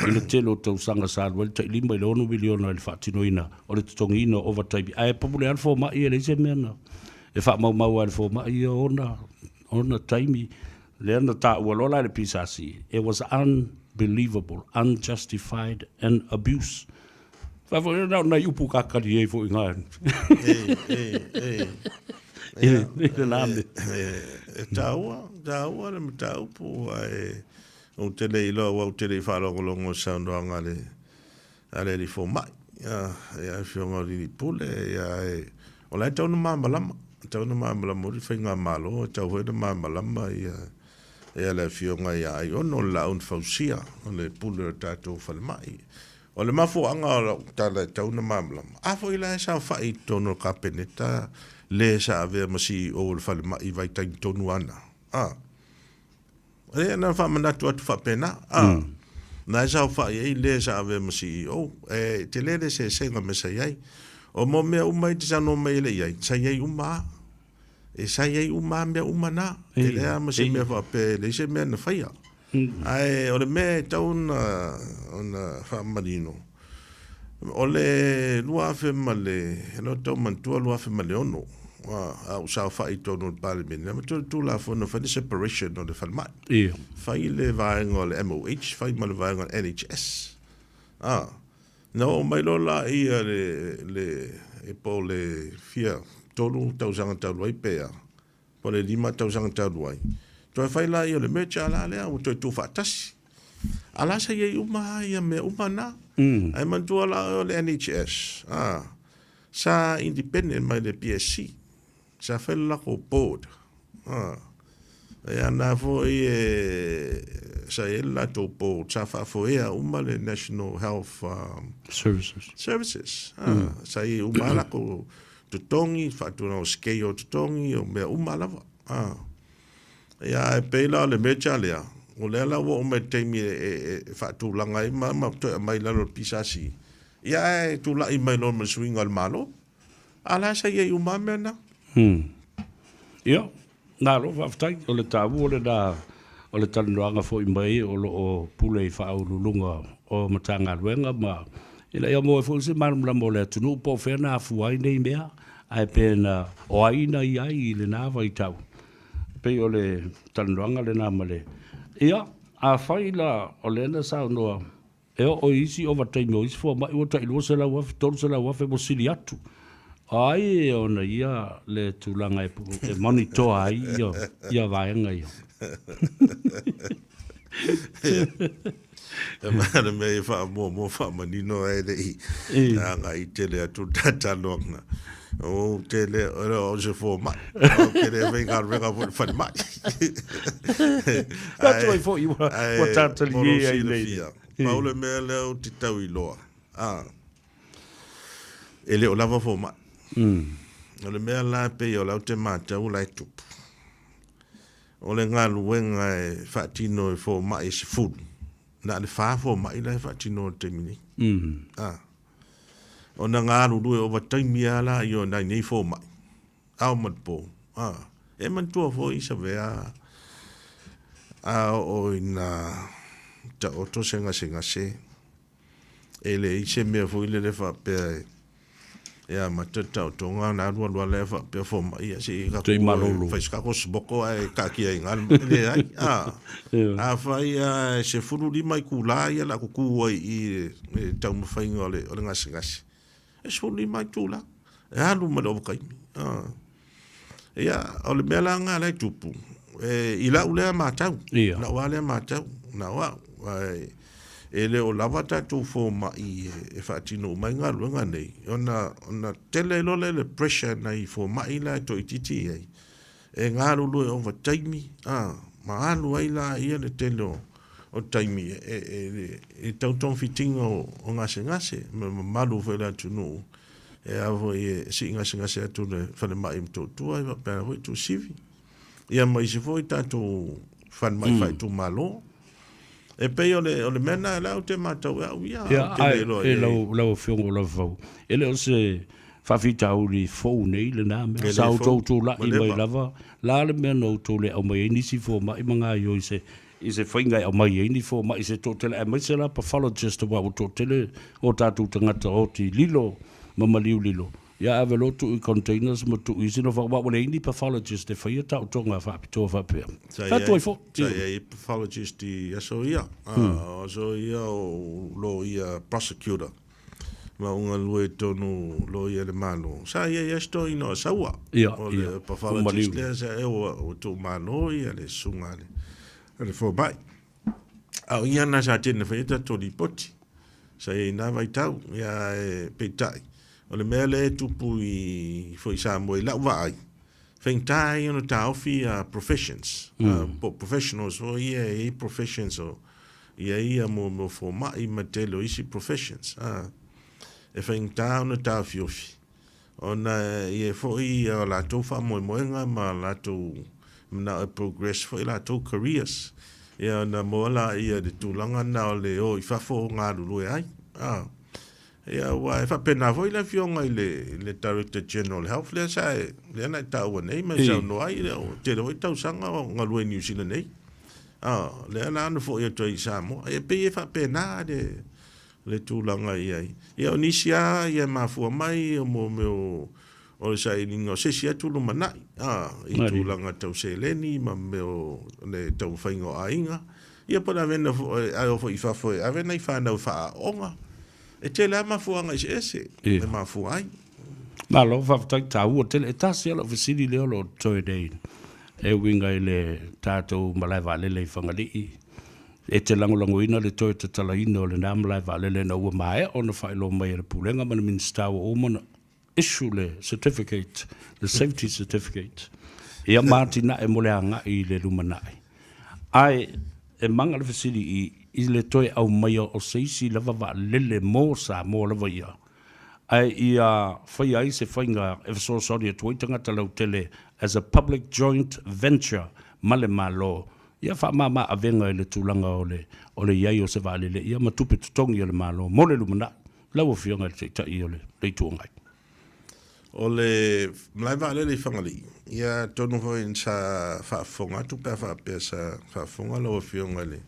i le tele o tausaga sa alu ai le tai 5 i le 6 miliona i le faatinoina o le totogiina o ovataimi, ae pule lava le fomai e leai se mea na e faamaumau lava e le fomai ia ona ona taimi lea na taua loa la e le PSC, it was unbelievable, unjustified and abuse. Fai na o nai upu kakali ai foi ngā. E, e, e. I le la me. E tāua, tāua le mataupu, ae Ou te le iloa aua ou te le i faalogologo i saunoaga a le a le alii fomai, ia, ia afioga o Lili Pule, ia ae o la e tau ona malamalama, e tau ona malamalama foi le faigamalo, e tau foi ona malamalama ia ia le afioga ia Aiono le Laau na Fausia, o le pule o le tatou falemai. O le mafuaaga o lau tala e tau ona malamalama, a foi la e saofai i totonu o le Kapeneta le sa avea ma CEO o le falemai i vaitaimi tonu lava na, a. E na faamanatu atu faapena. A, mm. Na e saofai ai le sa ave ma CEO. E tele le sesega me sa iai. O mo mea uma i te saunoa mai e le iai, sa iai uma a. E sa iai uma a mea uma na. E lea ma se mea faapea, e leai se mea na faia. Ae o le mea e tau ona, ona faamanino, o le 2000 ma le, e tau manatua 2006, a ou saofai i totonu o le Palemene, na matua le Tulafono fai le separation o le falemai. Ia. Fai le vaega o le MOH, fai ma le vaega o le NHS. A, na oo mai loa la ia le, le, e po o le fia tolu tausaga talu ai pe a, po o le 5 tausaga talu ai, toe fai la ia o le merger la lea ua toe tuufaatasi. A la sa i ai uma lava ia mea uma na. Mm. Ae manatua la o le NHS, a, sa independent mai le PSC. Sa fai le lakou board. A, e ana foi e sa i ai le latou board, sa faafoea uma le National Health Services. Services. A, mm. Sa i ai uma lava lakou totogi, faatulaga o scale o totogi, o mea uma lava. A. Ia, ae pei la o le merger lea, o lea la ua oo mai i le taimi e, e, e faatulaga ai ma, ma toe aumai i lalo o le PSC. Ia, ae tulai mai loa ma le suiga o le Malo. A la sa i ai uma lava mea na. Hmm. Ia, malo faafetai. O le taua lena o le talanoaga foi mai o lo o pule i faauluuluga o Matagaluega ma ina ia maua ai foi se malamalama o le atunuu po o fea na afua ai nei mea, ae pe na o ai na i ai i lena vaitau. E pei o le talanoaga lena ma le... Ia, afai la o lea na saunoa e oo i isi ovataimi o isi fomai ua tai 200,000, 300,000 ua sili atu. O ai e ona ia le tulaga e, e monitor ai ia, ia vaega ia? E mea le mea e faamuamua faamanino ai le i agai tele atu le talanoaga. Ou te le o se fomai. Ou te le faigaluega foi i le falemai. Atu ai foi ua, ua tātali ai nei. Pau le mea lea ou te tau iloa. A, e le o lava fomai. Mm. O le mea la pei o lau te matau la e tupu. O le galuega e faatino e fomai e 10, na o le 4 fomai la e faatino i le taimi nei. Ona galulue ovataimi lava laia o nai nei fomai, ao ma le po. E manatua foi Savea a oo ina taoto se gasegase, e leai se mea foi lele faapea e amata le taotoga ona alu alu lava lea faapea fomai ia se i fai se tatou smoko ae taatia ai i ina le leai. Afai lava e 15 itula ia o le a tutu ai i i le taumafaiga o le gasegase, e 15 itula e alu ma le ovataimi. Ia, o le mea la lena la e tupu, i lau lea matau, lau lava lea matau, na o au, e le o lava tatou fomai e faatino uma ai galuega nei, ona tele loa lea o le pressure nai fomai la e toaitiiti i ai, e galulue ovataimi, ma alu ai laia le tele o taimi e tau togafitiga o gasegase ma le mamalu foi o le atunuu e a foi e sii gasegase atu le falemai i Motootua e faapena foi Tuasivi ia ma isi foi tatou falemai faaitumalo. E pei o le mea lena la ou te matau e au ia, ou te le iloa i ai. Lau Afioga o Lavavau, e le o se faafitauli fou nei lena mea. Sa outou tulai mai lava, la le mea na outou le aumai ai nisi fomai ma gaoioi se i se faiga e aumai ai ni fomai se toatele aemaise la pathologist aua ua toatele o tatou tagata oti lilo ma maliu lilo ia ave loa tuu i containers ma tuu i isi nofoaga aua ua leai ni pathologist e faia taotoga faapitoa faapea. Sa i ai, sa i ai pathologist i aso ia. O aso ia o loia prosecutor ma ou galue i totonu loia i le Malo. Sa i ai lava si toeaina o Saua. O le pathologist lea sa ua tuumalo ia le susuga a le fomai. A o ia lena sa tele ina fai ai tatou lipoti. Sa i ai i na vaitau. Ia ae peitai, o le mea lea e tupu i foi i Samoa i lau vaai, faigata ia ona taofi ia professions, po o professionals foi ia e i ai professions o i ai ia mo fomai ma le tele o isi professions. E faigata ona taofiofi ona e i ai foi o latou faamoemoega ma latou manao e progress foi latou careers. Ia ona maua lea i le tulaga lena o le o i fafo galulue ai. Ia aua e faapena foi le afioga i le Director General Health lea sa lea na e taua nei ma e saunoa ai, ua tele foi tausaga o galue i Niu Sila nei. Lea la na foi atu ai i Samoa. E pei e faapena le le tulaga i ai. Ia o nisi lava ia e mafua mai o mea o le sailiga o se isi atu lumanai i tulaga tau seleni ma mea o le taumafaiga o aiga. Ia po o le avena foi, ae o foi i fafo e ave nai fanau e faaaooga. E tele lava mafuaaga eseese e mafua ai. Malo faafetai, taua tele. E tasi lava lau fesili lea o lo o totoe nei e uiga i le tatou malae vaalele i Fagalii. E te lagolagoina le toe tatalaina o lena malae vaalele ina ua maea ona faailoa mai e le Pulega ma le Minisita ua uma ona issue le certificate, le safety certificate, ia ma atinae mo le agai i le lumanai. Ae e maga le fesili i i le toe aumaia o se isi lava vaalele mo Samoa lava ia, ae ia faia ai se faiga e fesoasoani atu ai tagata lautele as a public joint venture ma le Malo, ia faamama avega i le tulaga o le o le i ai o se vaalele ia ma tupe totogi a le Malo mo le lumanai, lau Afioga i le Taitai o le Itu Agai. O le malae vaalele i Fagalii, ia atonu foi sa faafofoga atu pe a faapea sa faafofoga lau Afioga i le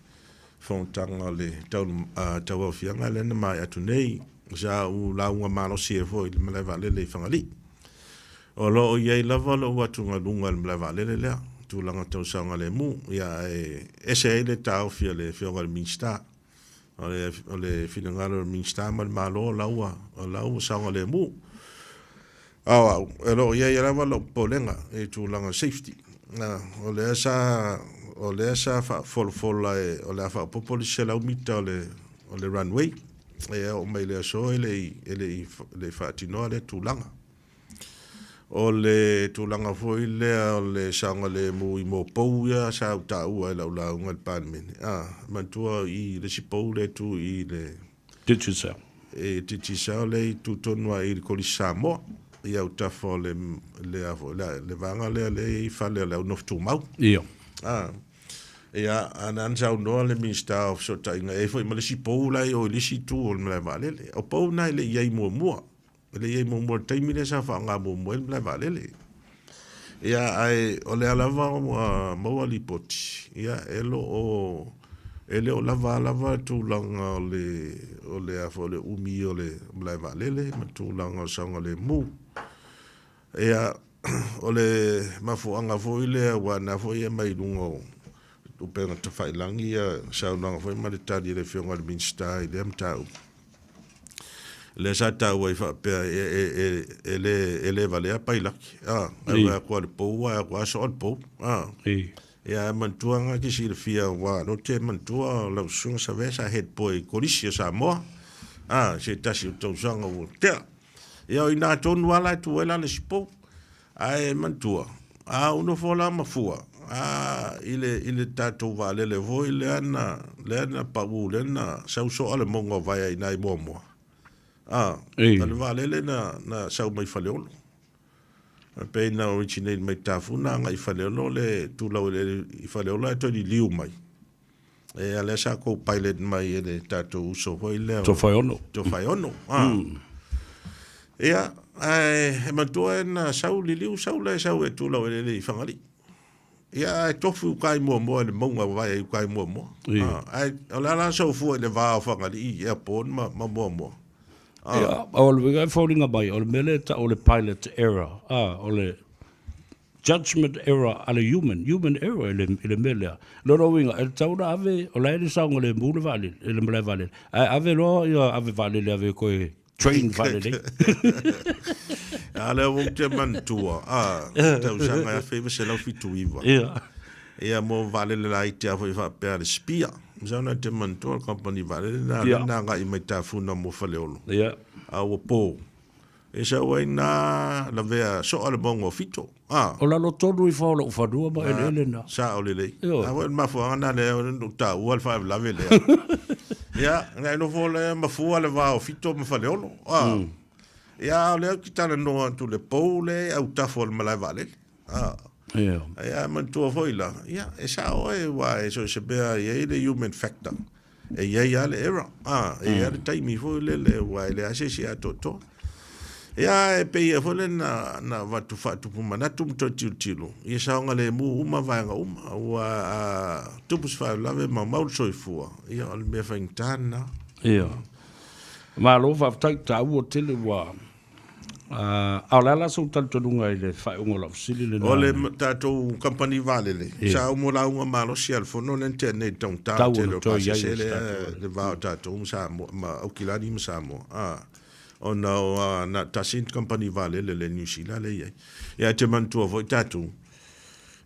fonotaga o le tauaofiaga lea na maea atu nei, sa ou lauga malosi ai foi i le malae vaalele i Fagalii. O lo o i ai lava lou atugaluga i le malae vaalele lea, tulaga tau saogalemu, ia ae ese ai le taofi a le Afioga i le Minisita. O le finagalo o le Minisita ma le Malo o la ua, o la ua saogalemu. A o au, o lo o i ai lava lou popolega i tulaga safety. O lea sa, o lea sa faafolafola e, o le a faaopoopo le isi 100 mita o le runway. E oo mai le aso e le i faatinoa lea tulaga. O le tulaga foi lea o le saogalemu i mea o pou ia sa ou taua i lau lauga i le Palemene, a, manatua i le isi pou lea e tu i le Digicel. E Digicel lea e tu tonu lava i le Kolisi Samoa. i autafa o le le a foi le vaega lea lea e i ai fale o le au nofo tumau. Ia. A, ia, a na ana saunoa le Minisita o Fesootaiga, e i ai foi ma le isi pou la e i o i le isi itu o le malae vaalele. O pou na e le i i ai muamua. E le i i ai muamua i le taimi lea sa faaaoga muamua ai le malae vaalele. Ia, ae o lea lava ua maua lipoti, ia, e lo o, e le o lava lava tulaga o le, o le a foi o le umi o le malae vaalele ma tulaga o le saogalemu. Ia, o le mafuaaga foi lea aua o lena foi e aumai i luga o upega tafailagi ia saunoaga foi ma le tali a le Afioga i le Minisita i lea mataupu. Lea sa taua ai faapea e le valea pailaki, a, e vaai atu lava i le pou ae atu lava soa le pou, a. Ia ae manatua na te silafia aua o lea ou te manatua lau susuga Savea sa head boy i Kolisi o Samoa, a, se tasi o tausaga ua tea. Ia o i ina tonu lava la e tu ai la le isi pou. Ae manatua, a ou nofo la ma fua, a, i le, i le tatou vaalele foi lea na, lea na pau, lea na sau soa le mauga o Vaea i ina i Moamoa. A, o le vaalele na, na sau mai Faleolo. E pei na originate mai Tafuna agai i Faleolo le tulau eleele i Faleolo ae toe liliu mai. E a lea sa co-pilot mai e le tatou uso foi lea. Tofaeono. Tofaeono. Ah. Ia, ae e manatua na sau liliu sau la e sau e tulau eleele i Fagalii. Ia ae tofu i uka i Moamoa i le mauga ua vaai ai i uka i Moamoa. Ah, ae o le a la sau fua i le va o Fagalii i Airport ma, ma Moamoa. Ah. Ia, o le uiga e foliga mai, o le mea lea e tau o le pilot error, ah, o le judgement error a le human, human error i le, i le mea lea. Lona uiga, e tatau ona ave, o la e le saogalemu le vaalele, le malae vaalele, ae ave loa ia ave vaalele ave koe train vaalele. A lea ua ou te manatua, a, tausaga e 1979. Ia. Ia mo vaalele laiti lava foi faapea le Spear. Masalo na te manatua le kamupani vaalele na, lea na agai mai Tafuna mo Faleolo. Ia. A ua po. E sau ai na lavea soa le mauga o Fito. A. O lalo tonu ifo o lou fanua ma eleele na. Sao lelei. A foi o le mafuaaga na lea na ou taua le faalavelave lea. Ia, na e nofo lea ma fua le va o Fito ma Faleolo. A. Ia, a o lea ou te talanoa atu i le pou lea e autafa o le malae vaalele. A. Ia. Ia, manatua foi la, ia, e sao oe, aua e so o se mea e i ai le human factor. E i ai lava le error, a, e i ai lava le taimi foi lele aua e leai se isi atoatoa. Ia, e pei foi lea na, na avatu faatupu manatu ma toe tilotilo, ia saogalemu uma vaega uma, aua a tupu se faalavelave ma mau le soifua, ia o le mea faigata lena. Ia. Malo faafetai, taua tele ua A o le a la sou talitonuga i le faaiuga o lau fesili lena? O le tatou kamupani vaalele, sa ou mo lauga malosi a le fono lea na tea nei i le taugata tele o pasese lea le va o tatou ma Samoa, ma Aukilani ma Samoa, ona o na tasi le kamupani vaalele le Niu Sila lea e i ai. Ia e te manatua foi tatou,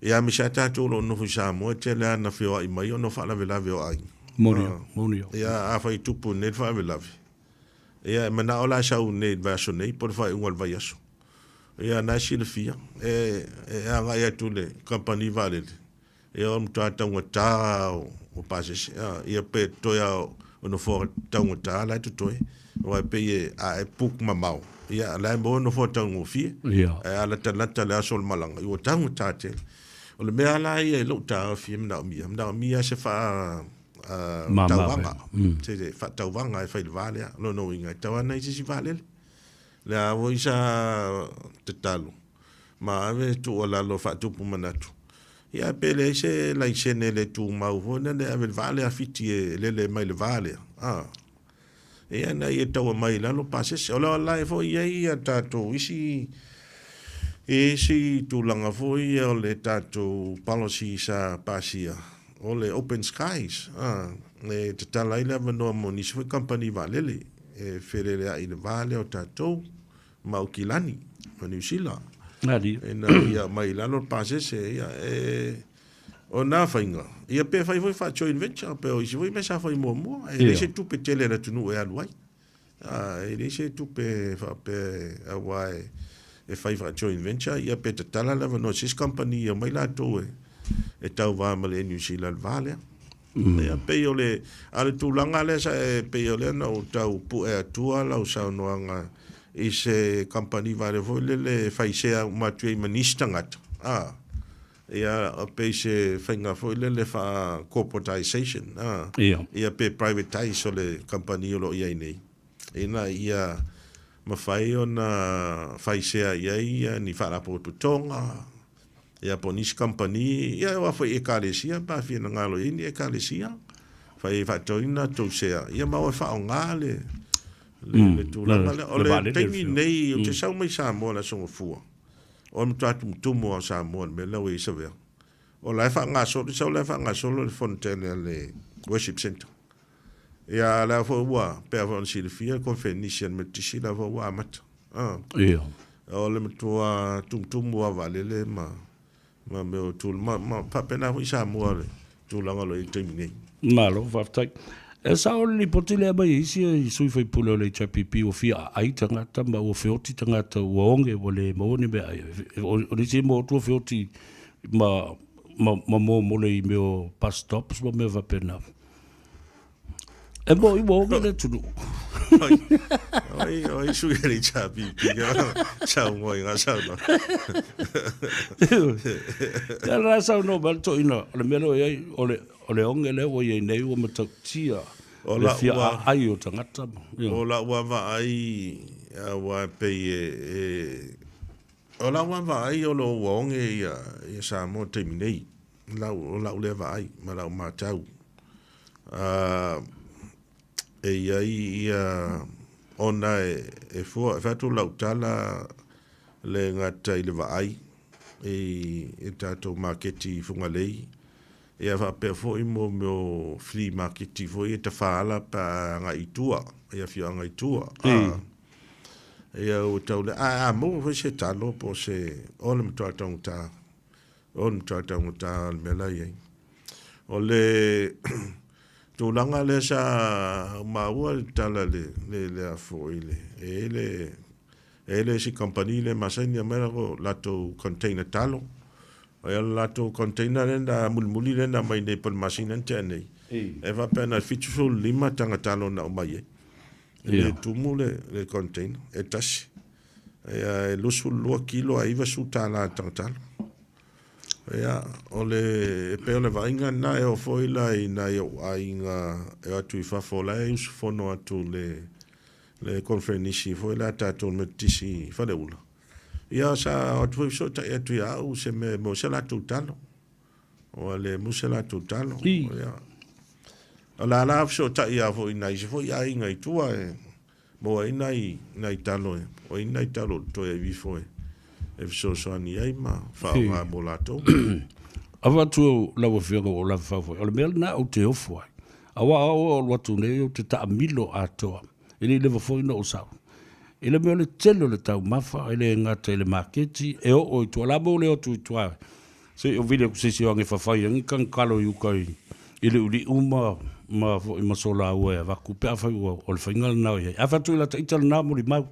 ia aemaise lava tatou o lo o nofo i Samoa, e tele lava ina feoai mai ona o faalavelave o aiga. Moni au, moni au. Ia afai e tupu nei le faalavelave, Ia, e manao la e sau nei i le vaiaso nei po o le faaiuga o le vaiaso. Ia, na e silafia, e, e agai atu i le kamupani vaalele, ia o le matua taugata o, o pasese. A, ia pe toe lava o nofoa taugata la e totoe. Aua e pei e, a e book mamao, ia la e maua nofoa taugofie. Ia. Ae a latalata le aso o le malaga, ia ua taugata tele. O le mea la ia i lou taofi e manaomia, manaomia se faa tauvaga, se faatauvaga e fai i le va lea. O lona uiga, e tatau lava ona i ai se isi vaalele. O lea foi sa tatalo ma ave tuualalo faatupu manatu, ia pe leai se laisene le tumau foi lea e ave i le vaa lea a Fiti e lele mai le va lea, ia ina ia taua mai i lalo pasese. O la e foi i ai ia tatou isi isi tulaga foi ia o le tatou policy sa pasia o le open skies, e tatala ai le avanoa mo nisi foi kamupani vaalele e feleleai i le va lea o tatou ma Aukilani ma Niu Sila. Ina ia aumai i lalo le pasese, ia e O na faiga, ia pe fai foi faa-joint venture, pe o isi foi mea sa fai muamua, e leai se tupe tele a le atunuu e alu ai. E leai se tupe faapea aua e fai faa-joint venture, ia pe tatala le avanoa i se isi kamupani e omai latou e tauva ma le Air New Zealand i le va lea. Ia pei o le, a o le tulaga lea sa e, pei o lea na ou tau pue atua lau saunoaga. i se kamupani vaalele foi lele e fai sea uma atu ai ma nisi tagata, a, ia, pei se faiga foi lele faa corporatization, a, ia pe privatize o le kamupani o lo o i ai nei, ina ia mafai ona fai sea i ai ni faalapotopotoga, ia po o nisi kamupani, ia aua foi ekalesia pe a fia finagalo i ai ni ekalesia, fai e faatauina tou sea, ia ma o e faaaoga le le tulaga lea. O le taimi nei, ou te sau mai Samoa i le Aso Gafua, o le matua tumutumu lava o Samoa i le mea lea ua i ai Savea. O la e faagasolo, sau la e faagasolo le fonotele a le Worship Centre. Ia, a o la foi ua, pei lava foi ona silafia le konfenisi a le Metotisi, la foi ua amata. Ia. O le matua tumutumu lava o vaalele ma, ma mea o tulaga, ma, ma faapena foi Samoa le tulaga o lo o i ai i le taimi nei. Malo, faafetai. E sao le lipoti lea mai e isi e sui faipule o le HRPP ua fia aai tagata ma ua feoti tagata ua oge ua le maua ni meaai. O nisi mo atu ua feoti ma ma ma momole i mea o bus stops ma mea faapena. E mo i ua oge le atunuu. Oi, oi, sui e le HRPP, sau mo i ngā saunoa. Ia la saunoa mai le toeaina, o le mea lea ua i ai, o le O le oge lea ua i ai nei ua matautia le fia aai o tagata. O lau vaavaai aua e pei e, o lau vaavaai o lo o ua oge ia Samoa i le taimi nei, o lau lea vaai ma lau matau. E i ai ia, ona e fua, e fai atu lau tala le gata i le vaai i tatou maketi i Fugalei, Ia faapea foi mo mea o flea maketi foi e tafaala pe a agai i tua, i afioaga i tua. Ia ua tau le, ae a maua foi se talo po o se, o le matua taugata, o le matua taugata o le mea la e i ai. O le tulaga lea sa maua le tala le, le, le a foi le, e i ai le, E i ai le isi kamupani lea e masani e aumai le latou container talo. O le latou container lea na mulimuli lea na aumai nei po o le masina na tea nei, e faapea na o le 75 taga talo na aumai ai. E le tumu le container, e tasi. E 22 kilo ae $90 le taga talo. Ia, o le, e pei o le vaaiga lena, e oo foi la i nai ou aiga e o atu i fafo, o la e usufono atu le le conferenisi foi lea a tatou Metotisi i Faleula, ia sa o atu foi fesootai atu ia au se mea e maua se latou talo. Ua le maua se latou talo. Ia. O la la fesootai lava foi i nai isi foi aiga i tua e maua ai nai, nai talo e, o ai nai talo o totoe ai ifo e, e fesoasoani ai ma faaaoga mo latou. Avatu lau Afioga ua ou lava fau foi, o le mea lena ou te ofo ai. Aua o au e alu atu nei ou te taamilo atoa, e le i leva foi ona ou sau. I le mea o le tele o le taumafa, e le gata i le maketi, e oo i tua. O le a mea ua le o atu i tua se i ou vili atu se isi o age fafai ai ni tagitalo i uka i Liuliu ma ma foi ma Solaua e avatu pe afai ua o le faiga lena o i ai. A fai atu i lata ita lena molimau,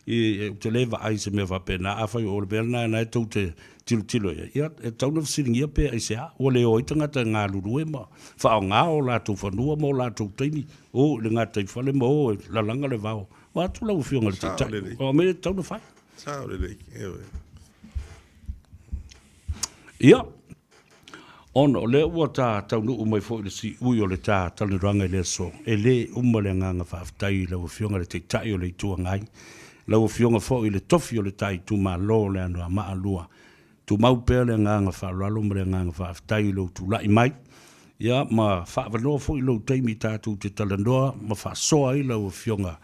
i, ou te le vaai i se mea faapena. Afai o le mea lena na e tou te tilotilo i ai, ia, e tatau ona fesiligia pe aisea ua le o ai tagata e galulue ma faaaoga o latou fanua ma o latou taimi, o i le gataifale ma o e lalaga le vao. Vaeatu lau Afioga i le Taitai, o mea e tatau ona fai. Sao lelei, ioe. Ia, ona o lea ua ta taunuu mai foi i le siui o le ta talanoaga i le aso, e le uma le agaga faafetai i lau Afioga i le Taitai o le Itu Agai, lau Afioga foi i le tofi o le ta itumalo o le Anoamaa 2. Tumau pea le agaga faaaloalo ma le agaga faafetai i lou tulai mai, ia ma faaavanoa foi lou taimi tatou te talanoa ma faasoa ai lau Afioga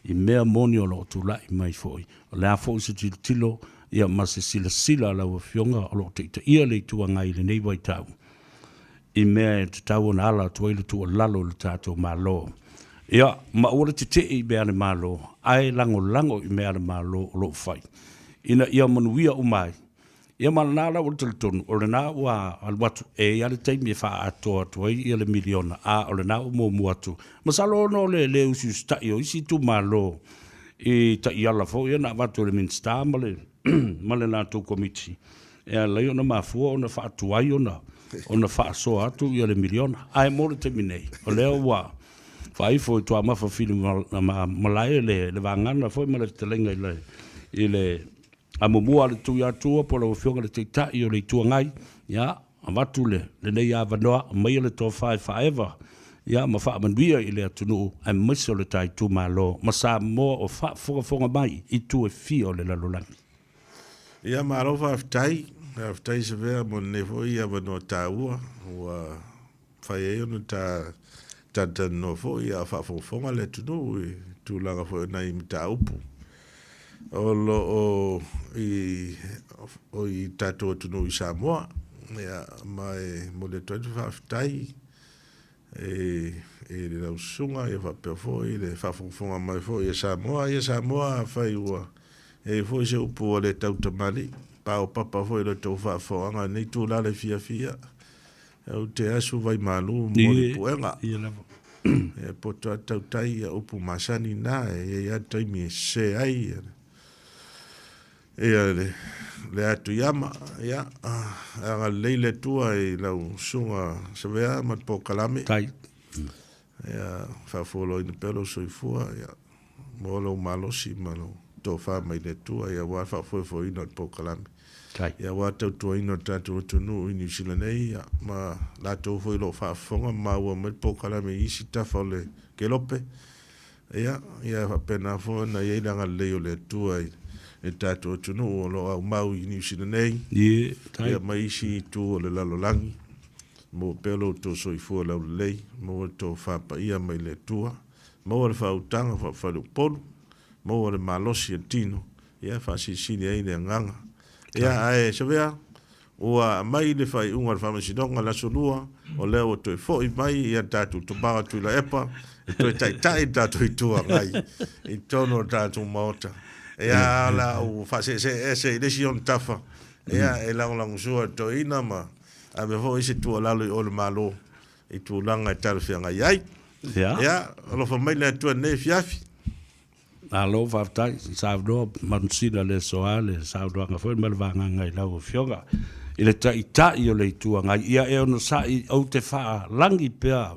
i mea moni o lo o tulai mai foi. O le a foi se tilotilo ia ma se silasila a lau Afioga o lo o taitaia le Itu Agai i lenei vaitau i mea e tatau ona ala atu ai le tuualalo i le tatou Malo. Ia, ma aua le tetee i mea a le Malo, ae lagolago i mea a le Malo o lo o fai, ina ia manuia uma ai. Ia ma lena la ua talitonu, o lena ua alu atu, e i ai lava le taimi e faaatoa atu ai ia le miliona, a o lena ua muamua atu. Masalo ona o le le usiusitai o isi itumalo i taiala foi ia na avatu e le Minisita ma le ma le latou Komiti, e ala ai ona mafua ona faatuai ona ona faasoa atu ia le miliona. Ae mo le taimi nei, o lea ua Faaifo i Tuamafa Fili Malae le vagana foi ma le fetalaiga i le amomua a le Tuiatua po o lau Afioga i le Taitai o le Itu Agai, ia, avatu lenei avanoa, aumaia le tofa e faaeva, ia, ma faamanuia i le atunuu aemaise o le ta itumalo ma Samoa o faafogafoga mai i itu e fia o le lalolagi. Ia, malo faafetai, faafetai Savea mo lenei foi avanoa taua ua fai ai ona ta talatalanoa foi a o faafogafoga le atunuu i tulaga foi o nai mataupu o lo o i, o i tatou atunuu i Samoa. Ia, ma e momoli atu ai le faafetai e, i le lau susuga ia faapea foi le faafogafoga mai foi a Samoa. Ia Samoa, afai ua i ai foi se upu ua le tautamalii, paopapa foi i lo outou faafofogaaga i lenei itula le fiafia, Ou te asu vaimalu momoli puega. Ia lava. E poto a tautai ia upu masani na e i ai lava taimi e sese ai ia le atu iama. Ia, agalelei le Atua i lau susuga Savea ma le polokalame. Tai. Ia faafualoina pea lou soifua, ia maua lou malosi ma lou tofa mai le Atua, ia aua le faafoefoeina o le polokalame. Tai. Ia aua le tautuaina o le tatou atunuu i Niu Sila nei, ia, ma latou foi o lo o faafofoga ma maua mai le polokalame i isi tafa o le kelope. Ia, ia faapena foi ona i ai le agalelei o le Atua i le tatou atunuu o lo o aumau i Niu Sila nei, Ie, tai. ia ma isi itu o le lalolagi. Maua pea lo outou soifua laulelei, maua le tofa paia mai le Atua, maua le faautaga faafaleupolu, maua le malosi o le tino, ia faasilisili ai le agaga. Ia, ae Savea, ua aumai le faaiuga a le Faamasinoga i le aso Lua, o lea ua toe foi mai ia le tatou Tomaga Tuilaepa e toe taitai le tatou Itu Agai i totonu o le tatou Maota. Ia, o le a ou faaseesee ese i le isi ona tafa, ia, e lagolagosua i le toeaina ma ave foi se tuualalo i o i le Malo i tulaga e talafeagai ai. Ia. Ia, alofa mai le Atua i lenei afiafi. Malo faafetai, saunoa manusina le soa le saunoaga foi ma le vagana i lau Afioga i le Taitai o le Itu Agai. Ia e onosai ou te faalagi pea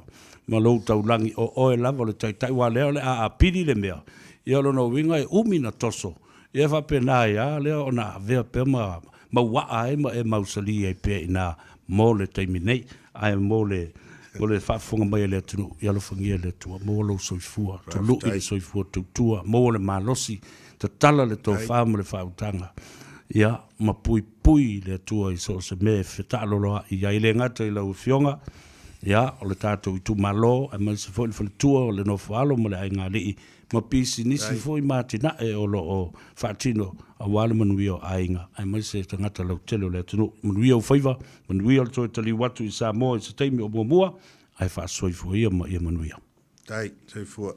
ma lou taulagi o oe lava o le Taitai, aua o lea o le a apili le mea. Ia o lona uiga e umi na toso, ia e faapena ai lava lea ona avea pea ma mauaa ai ma e mausali ai pea i ina mo le taimi nei. Ae mo le mo le faafofoga mai a le atunuu, ia alofagia e le Atua, maua lou soifua, tului le soifua tautua, maua le malosi, tatala le tofa ma le faautaga, ia, ma puipui le Atua i so o se mea e fetaaloloai ai, e le gata i lau Afioga, ia, o le tatou itumalo, aemaise foi le faletua o le Nofoalo ma le Aigaalii, ma pisinisi foi ma atinae o lo o faatino aua le manuia o aiga aemaise tagata lautele o le atunuu. Manuia ou faiva, manuia le toe taliu atu i Samoa i se taimi o muamua, ae faasoifua ia ma ia manuia. Tai, soifua.